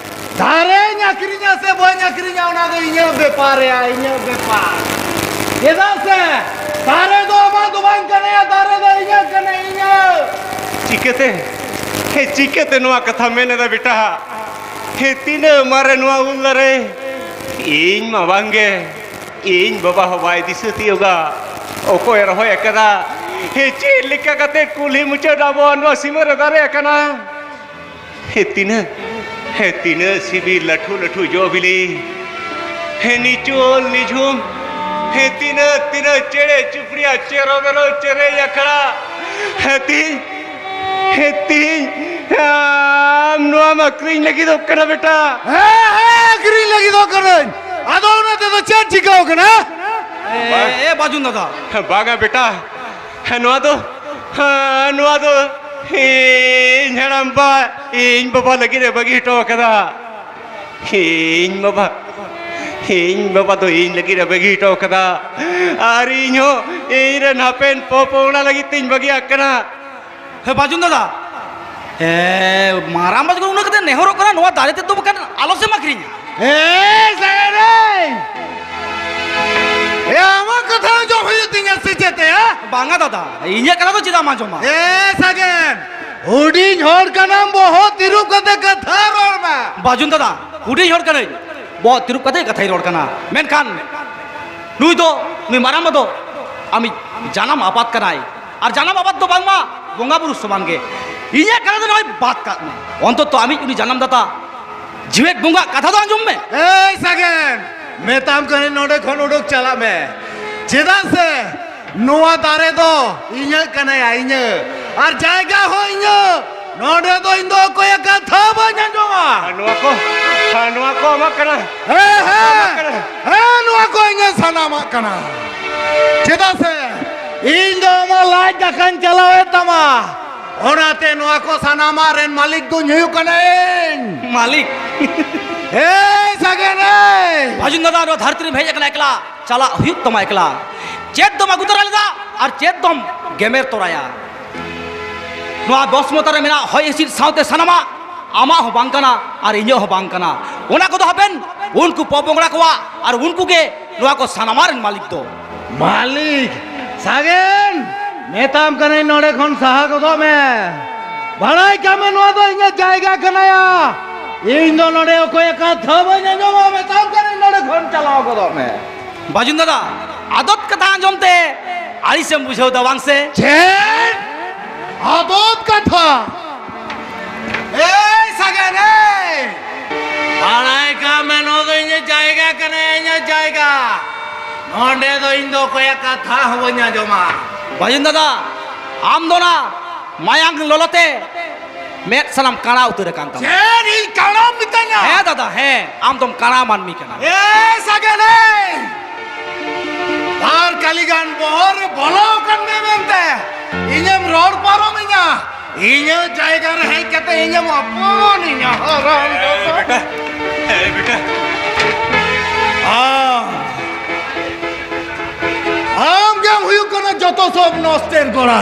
ᱫᱟᱨᱮᱧ ᱟᱹᱠᱷᱨᱤᱧᱟ ᱥᱮ ᱵᱟᱹᱧ ᱟᱹᱠᱷᱨᱤᱧᱟ, ᱚᱱᱟ ᱫᱚ ᱤᱧᱟᱹᱜ ᱵᱮᱯᱟᱨ, ᱮᱭᱟ, ᱤᱧᱟᱹᱜ ᱵᱮᱯᱟᱨ᱾ ᱪᱮᱫᱟᱜ ᱥᱮ ᱫᱟᱨᱮ ᱫᱚ ᱟᱢᱟᱜ ᱫᱚ ᱵᱟᱝ ᱠᱟᱱᱟ, ᱮᱭᱟ, ᱫᱟᱨᱮ ᱫᱚ ᱤᱧᱟᱹᱜ ᱠᱟᱱᱟ, ᱤᱧᱟᱹᱜ᱾ ᱪᱤᱠᱟᱹᱛᱮ, ᱦᱮᱸ, ᱪᱤᱠᱟᱹᱛᱮ ᱱᱚᱣᱟ ᱠᱟᱛᱷᱟ ᱢᱮᱱ ᱮᱫᱟ ᱵᱮᱴᱟ? ᱦᱮᱸ, ᱛᱤᱱᱟᱹᱜ ᱢᱟᱨᱮ ᱱᱚᱣᱟ ᱩᱞ ᱫᱟᱨᱮ, ᱤᱧ ᱢᱟ ᱵᱟᱝᱜᱮ, ᱤᱧ ᱵᱟᱵᱟ ᱦᱚᱸ ᱵᱟᱭ ᱫᱤᱥᱟᱹ ᱛᱤᱭᱳᱜᱟ᱾ ᱚᱠᱚᱭᱮ ᱨᱚᱦᱚᱭ ᱟᱠᱟᱫᱟ? ᱦᱮᱸ, ᱪᱮᱫ ᱞᱮᱠᱟ ᱠᱟᱛᱮ ᱠᱩᱞᱦᱤ ᱢᱩᱪᱟᱹᱫ ᱟᱵᱚ ᱱᱚᱣᱟ ᱥᱤᱢᱟᱹ ᱨᱮ ᱫᱟᱨᱮ ᱟᱠᱟᱱᱟ? ᱦᱮᱸ, ᱛᱤᱱᱟᱹᱜ, ᱦᱮᱸ, ᱛᱤᱱᱟᱹᱜ ᱥᱤᱵᱤᱞ ᱞᱟᱹᱴᱷᱩ ᱞᱟᱹᱴᱷᱩ ᱡᱚ ᱵᱤᱞᱤ᱾ ᱦᱮᱸ, ᱱᱤᱪᱚᱞ ᱱᱤᱡᱷᱩᱢ᱾ ᱦᱮᱸ, ᱛᱤᱱᱟᱹᱜ, ᱛᱤᱱᱟᱹᱜ ᱪᱮᱬᱮ ᱪᱩᱯᱲᱤᱭᱟᱜ ᱪᱮᱨᱚ ᱵᱮᱨᱚ ᱪᱮᱨᱮᱡ ᱟᱠᱷᱲᱟ᱾ ᱦᱮᱸ, ᱛᱤᱦᱤᱧ, ᱦᱮᱸ, ᱛᱤᱦᱤᱧ ᱟᱢ ᱱᱚᱣᱟᱢ ᱟᱹᱠᱷᱨᱤᱧ ᱞᱟᱹᱜᱤᱫᱚᱜ ᱠᱟᱱᱟ ᱵᱮᱴᱟ? ᱦᱮᱸ, ᱦᱮᱸ, ᱟᱹᱠᱷᱨᱤᱧ ᱞᱟᱹᱜᱤᱫᱚᱜ ᱠᱟᱹᱱᱟᱹᱧ᱾ ᱟᱫᱚ ᱚᱱᱟ ᱛᱮᱫᱚ ᱪᱮᱫ ᱪᱤᱠᱟᱹᱣ ᱠᱟᱱᱟ? ᱮ, ᱮ, ᱵᱟᱡᱩᱱ ᱫᱟᱫᱟ᱾ ᱵᱟᱝᱟ ᱵᱮᱴᱟ, ᱦᱮᱸ, ᱱᱚᱣᱟ ᱫᱚ, ᱦᱮᱸ, ᱱᱚᱣᱟ ᱫᱚ ᱤᱧ ᱦᱟᱲᱟᱢ ᱵᱟ, ᱤᱧ ᱵᱟᱵᱟ ᱞᱟᱹᱜᱤᱫ ᱮ ᱵᱟᱹᱜᱤ ᱦᱚᱴᱚ ᱟᱠᱟᱫᱟ᱾ ᱤᱧ ᱵᱟᱵᱟ, ᱤᱧ ᱵᱟᱵᱟ ᱫᱚ ᱤᱧ ᱞᱟᱹᱜᱤᱫ ᱮ ᱵᱟᱹᱜᱤ ᱦᱚᱴᱚ ᱟᱠᱟᱫᱟ᱾ ᱟᱨ ᱤᱧ ᱦᱚᱸ ᱤᱧ ᱨᱮᱱ ᱦᱟᱯᱮᱱ ᱯᱚᱯᱚᱝᱲᱟ ᱞᱟᱹᱜᱤᱫ ᱛᱤᱧ ᱵᱟᱹᱜᱤᱭᱟᱜ ᱠᱟᱱᱟ᱾ ᱦᱮᱸ, ᱵᱟᱡᱩᱱ ᱫᱟᱫᱟ᱾ ᱦᱮᱸ, ᱢᱟᱨᱟᱝ ᱵᱟ ᱡᱚᱠᱷᱚᱱ ᱩᱱᱟᱹᱜ ᱠᱟᱛᱮ ᱱᱮᱦᱚᱨᱚᱜ ᱠᱟᱱᱟ, ᱱᱚᱣᱟ ᱫᱟᱨᱮ ᱛᱮᱫ ᱫᱚ ᱵᱟᱠᱷᱟᱱ ᱟᱞᱚ ᱥᱮᱢ ᱟᱹᱠᱷᱨᱤᱧᱟ᱾ ᱮᱭ, ᱥᱟᱜᱮᱱ ᱨᱮ! ᱮ, ᱟᱢᱟᱜ ᱠᱟᱛᱷᱟ ᱟᱸᱡᱚᱢ ᱦᱩᱭᱩᱜ ᱛᱤᱧᱟ ᱥᱮ ᱪᱮᱫ ᱭᱟ? ᱵᱟᱝᱟ ᱫᱟᱫᱟ, ᱤᱧᱟᱹᱜ ᱠᱟᱛᱷᱟ ᱫᱚ ᱪᱮᱫᱟᱜ ᱮᱢ ᱟᱸᱡᱚᱢᱟ? ᱮ, ᱥᱟᱜᱮᱱ, ᱦᱩᱰᱤᱧ ᱦᱚᱲ ᱠᱟᱱᱟᱢ, ᱵᱚᱦᱚᱜ ᱛᱤᱨᱩᱵ ᱠᱟᱛᱮ ᱠᱟᱛᱷᱟ ᱨᱚᱲ ᱢᱮ᱾ ᱵᱟᱡᱩᱱ ᱫᱟᱫᱟ, ᱦᱩᱰᱤᱧ ᱦᱚᱲ ᱠᱟᱹᱱᱟᱹᱧ, ᱵᱚᱦᱚᱜ ᱛᱤᱨᱩᱵ ᱠᱟᱛᱮ ᱠᱟᱛᱷᱟᱧ ᱨᱚᱲ ᱠᱟᱱᱟ᱾ ᱢᱮᱱᱠᱷᱟᱱ ᱱᱩᱭ ᱫᱚ, ᱱᱩᱭ ᱢᱟᱨᱟᱝ ᱵᱟ ᱫᱚ ᱟᱢᱤᱡ ᱡᱟᱱᱟᱢ ᱟᱯᱟᱛ ᱠᱟᱱᱟᱭ᱾ ᱟᱨ ᱡᱟᱱᱟᱢ ᱟᱯᱟᱛ ᱫᱚ ᱵᱟᱝᱢᱟ ᱵᱚᱸᱜᱟ ᱵᱩᱨᱩ ᱥᱚᱢᱟᱱ ᱜᱮ᱾ ᱤᱧᱟᱹᱜ ᱠᱟᱛᱷᱟ ᱫᱚ ᱱᱚᱜᱼᱚᱭ ᱵᱟᱫ ᱠᱟᱜ ᱢᱮ᱾ ᱚᱱᱛᱚᱛᱚ ᱟᱢᱤᱡ ᱩᱱᱤ ᱡᱟᱱᱟᱢ ᱫᱟᱛᱟ ᱡᱤᱣᱮᱫ ᱵᱚᱸᱜᱟ ᱠᱟᱛᱷᱟ ᱫᱚ ᱟᱸᱡᱚᱢ ᱢᱮ᱾ ᱮᱭ ᱥᱟᱜᱮᱱ, ᱢᱮᱛᱟᱢ ᱠᱟᱹᱱᱟᱹᱧ, ᱱᱚᱰᱮ ᱠᱷᱚᱱ ᱩᱰᱩᱠ ᱪᱟᱞᱟᱜ ᱢᱮ᱾ ᱪᱮᱫᱟᱜ ᱥᱮ ᱱᱚᱣᱟ ᱫᱟᱨᱮ ᱫᱚ ᱤᱧᱟᱹᱜ ᱠᱟᱱᱟᱭᱟ, ᱤᱧᱟᱹᱜ᱾ ᱟᱨ ᱡᱟᱭᱜᱟ ᱦᱚᱸ ᱤᱧᱟᱹᱜ᱾ ᱱᱚᱰᱮ ᱫᱚ ᱤᱧ ᱫᱚ ᱚᱠᱚᱭᱟᱜ ᱠᱟᱛᱷᱟ ᱵᱟᱹᱧ ᱟᱸᱡᱚᱢᱟ᱾ ᱟᱨ ᱱᱚᱣᱟ ᱠᱚ, ᱟᱨ ᱱᱚᱣᱟ ᱠᱚ ᱟᱢᱟᱜ ᱠᱟᱱᱟ᱾ ᱦᱮᱸ, ᱦᱮᱸ, ᱦᱮᱸ, ᱱᱚᱣᱟ ᱠᱚ ᱤᱧᱟᱹᱜ ᱥᱟᱱᱟᱢᱟᱜ ᱠᱟᱱᱟ᱾ ᱪᱮᱫᱟᱜ ᱥᱮ ᱤᱧ ᱫᱚ ᱟᱢᱟᱜ ᱞᱟᱡ ᱫᱟᱠᱟᱧ ᱪᱟᱞᱟᱣᱮᱫ ᱛᱟᱢᱟ᱾ ᱚᱱᱟᱛᱮ ᱱᱚᱣᱟ ᱠᱚ ᱥᱟᱱᱟᱢᱟᱜ ᱨᱮᱱ ᱢᱟᱹᱞᱤᱠ ᱫᱚᱧ ᱦᱩᱭᱩᱜ ᱠᱟᱱᱟ ᱤᱧ᱾ ᱢᱟᱹᱞᱤᱠ? ᱮᱭ ᱥᱟᱜᱮᱱ, ᱮᱭ! ᱵᱟᱹᱡᱩᱱ ᱫᱟᱫᱟ, ᱱᱚᱣᱟ ᱫᱷᱟᱹᱨᱛᱤ ᱨᱮᱢ ᱦᱮᱡ ᱟᱠᱟᱱᱟ ᱮᱠᱞᱟ, ᱪᱟᱞᱟᱜ ᱦᱩᱭᱩᱜ ᱛᱟᱢᱟ ᱮᱠᱞᱟ᱾ ᱪᱮᱫ ᱫᱚᱢ ᱟᱹᱜᱩ ᱛᱚᱨᱟ ᱞᱮᱫᱟ ᱟᱨ ᱪᱮᱫ ᱫᱚᱢ ᱜᱮᱢᱮᱨ ᱛᱚᱨᱟᱭᱟ? ᱱᱚᱣᱟ ᱵᱚᱥᱢᱚᱛᱟ ᱨᱮ ᱢᱮᱱᱟᱜ ᱦᱚᱭ ᱦᱤᱸᱥᱤᱫ ᱥᱟᱶᱛᱮ ᱥᱟᱱᱟᱢᱟᱜ ᱟᱢᱟᱜ ᱦᱚᱸ ᱵᱟᱝ ᱠᱟᱱᱟ ᱟᱨ ᱤᱧᱟᱹᱜ ᱦᱚᱸ ᱵᱟᱝ ᱠᱟᱱᱟ᱾ ᱚᱱᱟ ᱠᱚᱫᱚ ᱦᱟᱯᱮᱱ ᱩᱱᱠᱩ ᱯᱚᱯᱚᱝᱲᱟ ᱠᱚᱣᱟᱜ, ᱟᱨ ᱩᱱᱠᱩ ᱜᱮ ᱱᱚᱣᱟ ᱠᱚ ᱥᱟᱱᱟᱢᱟᱜ ᱨᱮᱱ ᱢᱟᱹᱞᱤᱠ ᱫᱚ᱾ ᱢᱟᱹᱞᱤᱠ ᱥᱟᱜᱮᱱ, ᱢᱮᱛᱟᱢ ᱠᱟᱹᱱᱟᱹᱧ, ᱱᱚᱰᱮ ᱠᱷᱚᱱ ᱥᱟᱦᱟ ᱜᱚᱫᱚᱜ ᱢᱮ᱾ ᱵᱟᱲᱟᱭ ᱠᱟᱜ ᱢᱮ, ᱱᱚᱣᱟ ᱫᱚ ᱤᱧᱟᱹᱜ ᱡᱟᱭᱜᱟ ᱠᱟᱱᱟᱭᱟ᱾ ᱤᱧ ᱫᱚ ᱱᱚᱰᱮ ᱚᱠᱚᱭᱟᱜ ᱠᱟᱛᱷᱟ ᱵᱟᱹᱧ ᱟᱸᱡᱚᱢᱟ᱾ ᱢᱮᱛᱟᱢ ᱠᱟᱹᱱᱟᱹᱧ, ᱱᱚᱰᱮ ᱠᱷᱚᱱ ᱪᱟᱞᱟᱣ ᱜᱚᱫᱚᱜ ᱢᱮ᱾ ᱵᱟᱹᱡᱩᱱ ᱫᱟᱫᱟ, ᱟᱫᱚᱛ ᱠᱟᱛᱷᱟ ᱟᱸᱡᱚᱢ ᱛᱮ ᱟᱹᱲᱤᱥᱮᱢ ᱵᱩᱡᱷᱟᱹᱣ ᱫᱟ ᱵᱟᱝ ᱥᱮ? ᱪᱮᱫ? ᱟᱫᱚᱛ ᱠᱟᱛᱷᱟ? ᱮᱭ ᱥᱟᱜᱮᱱ, ᱮᱭ! ᱵᱟᱲᱟᱭ ᱠᱟᱜ ᱢᱮ, ᱱᱚᱣᱟ ᱫᱚ ᱤᱧᱟᱹᱜ ᱡᱟᱭᱜᱟ ᱠᱟᱱᱟ, ᱤᱧᱟᱹᱜ ᱡᱟᱭᱜᱟ᱾ ᱱᱚᱰᱮ ᱫᱚ ᱤᱧ ᱫᱚ ᱚᱠᱚᱭᱟᱜ ᱠᱟᱛᱷᱟ ᱦᱚᱸ ᱵᱟᱹᱧ ᱟᱸᱡᱚᱢᱟ᱾ ᱵᱟᱹᱡᱩᱱ ᱫᱟᱫᱟ, ᱟᱢ ᱫᱚ ᱱᱟ ᱢᱟᱭᱟᱝ ᱞᱚᱞᱚ ᱛᱮ ᱢᱮᱫ ᱥᱟᱱᱟᱢ ᱠᱟᱬᱟ ᱩᱛᱟᱹᱨ ᱟᱠᱟᱱ ᱛᱟᱢᱟ᱾ ᱪᱮᱫ, ᱤᱧ ᱠᱟᱬᱟᱢ ᱢᱤᱛᱟᱹᱧᱟ? ᱦᱮᱸ ᱫᱟᱫᱟ, ᱦᱮᱸ, ᱟᱢ ᱫᱚᱢ ᱠᱟᱬᱟ ᱢᱟᱹᱱᱢᱤ ᱠᱟᱱᱟ᱾ ᱮ ᱥᱟᱜᱮᱱ, ᱮ! ᱵᱟᱨ ᱠᱟᱹᱞᱤ ᱜᱟᱱ ᱵᱚᱦᱚᱜ ᱨᱮ ᱵᱚᱞᱚ ᱟᱠᱟᱱ ᱢᱮ ᱢᱮᱱᱛᱮ ᱤᱧᱮᱢ ᱨᱚᱲ ᱯᱟᱨᱚᱢᱤᱧᱟ? ᱤᱧᱟᱹᱜ ᱡᱟᱭᱜᱟ ᱨᱮ ᱦᱮᱡ ᱠᱟᱛᱮ ᱤᱧᱮᱢ ᱚᱯᱚᱢᱟᱱᱤᱧᱟ, ᱦᱟᱨᱟᱢ ᱡᱟᱫᱟ᱾ ᱮ ᱵᱮᱴᱟ, ᱮ ᱵᱮᱴᱟ᱾ ᱟᱢ, ᱟᱢ ᱜᱮᱢ ᱦᱩᱭᱩᱜ ᱠᱟᱱᱟ ᱡᱚᱛᱚ ᱥᱚᱵ ᱱᱚᱥᱴᱮᱨ ᱜᱚᱲᱟ᱾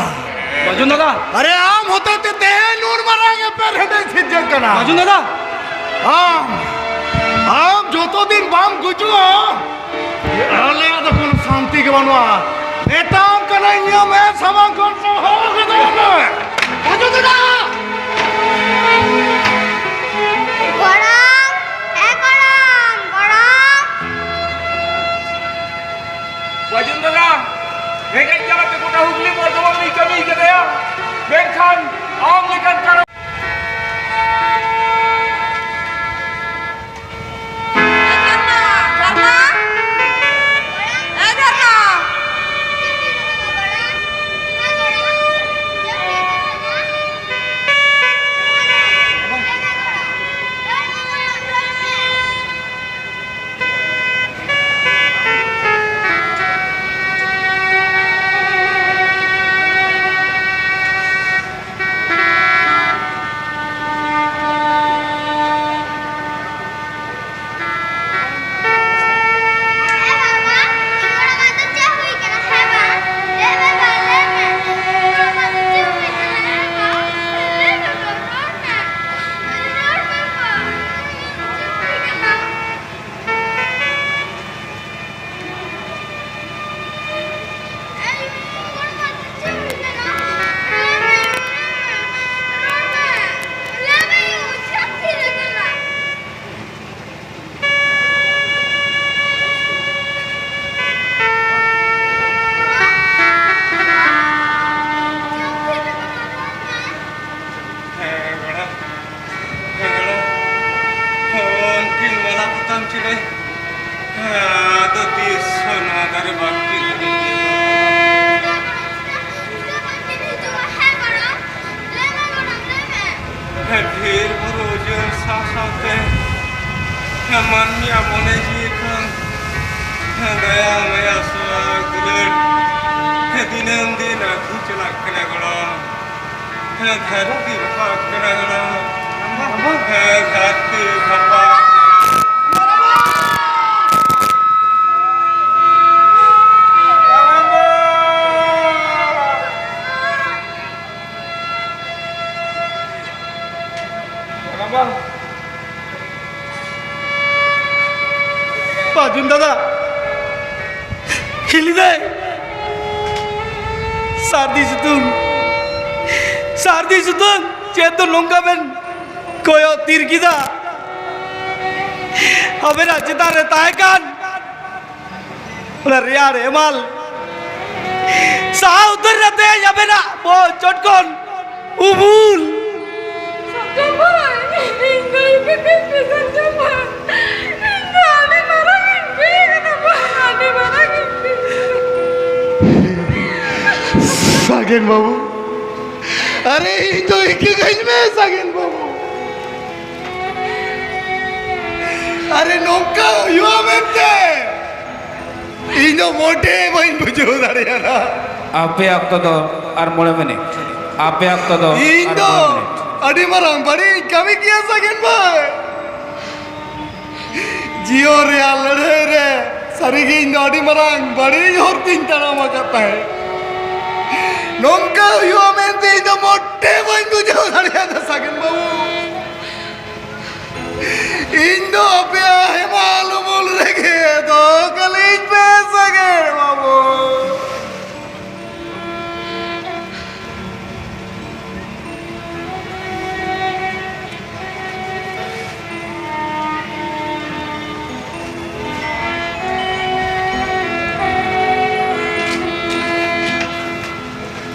ᱵᱟᱹᱡᱩᱱ ᱫᱟᱫᱟ᱾ ᱟᱨᱮ, ᱟᱢ ᱦᱚᱛᱮ ᱛᱮ ᱛᱮᱦᱮᱧ ᱱᱩᱱ ᱢᱟᱨᱟᱝ ᱮᱯᱮᱨᱦᱮᱸᱰᱮᱡ ᱥᱤᱨᱡᱟᱹᱜ ᱠᱟᱱᱟ᱾ ᱵᱟᱹᱡᱩᱱ ᱫᱟᱫᱟ᱾ ᱟᱢ, ᱟᱢ ᱡᱚᱛᱚ ᱫᱤᱱ ᱵᱟᱢ ᱜᱩᱡᱩᱜᱼᱟ, ᱟᱞᱮᱭᱟᱜ ᱫᱚ ᱠᱳᱱᱳ ᱥᱟᱱᱛᱤ ᱜᱮ ᱵᱟᱹᱱᱩᱜᱼᱟ᱾ ᱢᱮᱛᱟᱢ ᱠᱟᱹᱱᱟᱹᱧ, ᱱᱤᱭᱟᱹ ᱢᱮ ᱥᱟᱢᱟᱝ ᱠᱷᱚᱱ ᱥᱟᱦᱟ ᱜᱚᱫᱚᱜ ᱢᱮ᱾ ᱵᱟᱹᱡᱩᱱ ᱫᱟᱫᱟ! ᱜᱚᱲᱚᱢ, ᱮ ᱜᱚᱲᱚᱢ, ᱜᱚᱲᱚᱢ᱾ ᱵᱟᱹᱡᱩᱱ ᱫᱟᱫᱟ, ᱨᱮᱸᱜᱮᱡ ᱡᱟᱞᱟᱛᱮ ᱜᱚᱴᱟ ᱦᱩᱜᱽᱞᱤ ᱵᱚᱨᱫᱷᱚᱢᱟᱱ ᱞᱤᱧ ᱠᱟᱹᱢᱤ ᱠᱟᱫᱟᱭᱟ, ᱢᱮᱱᱠᱷᱟᱱ ᱟᱢ ᱞᱮᱠᱟᱱ ᱠᱟᱬᱟ ᱟᱹᱛᱩ ᱪᱟᱞᱟᱜ ᱠᱟᱱᱟ ᱜᱚᱲᱚᱢ᱾ ᱦᱮᱸ, ᱫᱷᱟᱹᱨᱛᱤ ᱨᱟᱯᱟᱜ ᱠᱟᱱᱟ ᱜᱚᱲᱚᱢ᱾ ᱦᱮᱸ, ᱫᱷᱟᱹᱨᱛᱤ ᱨᱟᱯᱟᱜ᱾ ᱵᱟᱹᱡᱩᱱ ᱫᱟᱫᱟ, ᱦᱤᱞᱤ ᱫᱟᱹᱭ, ᱥᱟᱹᱨᱫᱤ ᱥᱤᱛᱩᱝ, ᱥᱟᱹᱨᱫᱤ ᱥᱤᱛᱩᱝ, ᱪᱮᱫ ᱫᱚ ᱱᱚᱝᱠᱟ ᱵᱮᱱ ᱠᱚᱭᱚᱜ ᱛᱤᱨ ᱠᱮᱫᱟ? ᱟᱵᱮᱱᱟᱜ ᱪᱮᱛᱟᱱ ᱨᱮ ᱛᱟᱦᱮᱸ ᱠᱟᱱ ᱚᱱᱟ ᱨᱮᱭᱟᱲ ᱦᱮᱢᱟᱞ ᱥᱟᱦᱟ ᱩᱛᱟᱹᱨ ᱠᱟᱛᱮ ᱟᱵᱮᱱᱟᱜ ᱵᱚᱦᱚᱜ ᱪᱚᱴ ᱠᱷᱚᱱ ᱩᱢᱩᱞ᱾ ᱥᱟᱨᱡᱚᱢ ᱵᱷᱟᱭ, ᱤᱧ ᱫᱚ ᱤᱠᱟᱹ ᱠᱟᱹᱧ ᱯᱮ ᱥᱟᱨᱡᱚᱢ ᱵᱷᱟᱭ᱾ ᱤᱧ ᱫᱚ ᱟᱹᱰᱤ ᱢᱟᱨᱟᱝ ᱤᱧ ᱯᱮ ᱠᱟᱱᱟ ᱵᱷᱟᱭ, ᱟᱹᱰᱤ ᱢᱟᱨᱟᱝ ᱤᱧ ᱯᱮ ᱠᱟᱱᱟ᱾ ᱥᱟᱜᱮᱱ ᱵᱟᱹᱵᱩ, ᱟᱨᱮ ᱤᱧ ᱫᱚ ᱤᱠᱟᱹ ᱠᱟᱹᱧ ᱢᱮ ᱥᱟᱜᱮᱱ ᱵᱟᱹᱵᱩ᱾ ᱟᱨᱮ ᱱᱚᱝᱠᱟ ᱦᱩᱭᱩᱜᱼᱟ ᱢᱮᱱᱛᱮ ᱤᱧ ᱫᱚ ᱢᱚᱴᱮ ᱵᱟᱹᱧ ᱵᱩᱡᱷᱟᱹᱣ ᱫᱟᱲᱮᱭᱟᱫᱟ᱾ ᱟᱯᱮ ᱚᱠᱛᱚ ᱫᱚ ᱟᱨ ᱢᱚᱬᱮ ᱢᱤᱱᱤᱴ᱾ ᱟᱯᱮ ᱚᱠᱛᱚ ᱫᱚ ᱤᱧ ᱟᱨ ᱫᱚ ᱢᱚᱬᱮ ᱢᱤᱱᱤᱴ᱾ ᱟᱹᱰᱤ ᱢᱟᱨᱟᱝ ᱵᱟᱹᱲᱤᱡ ᱤᱧ ᱠᱟᱹᱢᱤ ᱠᱮᱭᱟ ᱥᱟᱜᱮᱱ ᱵᱷᱟᱭ᱾ ᱡᱤᱭᱚᱱ ᱨᱮᱭᱟᱜ ᱞᱟᱹᱲᱦᱟᱹᱭ ᱨᱮ ᱥᱟᱹᱨᱤᱜᱮ ᱤᱧ ᱫᱚ ᱟᱹᱰᱤ ᱢᱟᱨᱟᱝ ᱵᱟᱹᱲᱤᱡ ᱦᱚᱨ ᱛᱤᱧ ᱛᱟᱲᱟᱢ ᱟᱠᱟᱫ ᱛᱟᱦᱮᱸᱫ᱾ ᱱᱚᱝᱠᱟ ᱦᱩᱭᱩᱜᱼᱟ ᱢᱮᱱᱛᱮ ᱤᱧ ᱫᱚ ᱢᱚᱴᱮ ᱵᱟᱹᱧ ᱵᱩᱡᱷᱟᱹᱣ ᱫᱟᱲᱮᱭᱟᱫᱟ ᱥᱟᱜᱮᱱ ᱵᱟᱹᱵᱩ᱾ ᱤᱧ ᱫᱚ ᱟᱯᱮ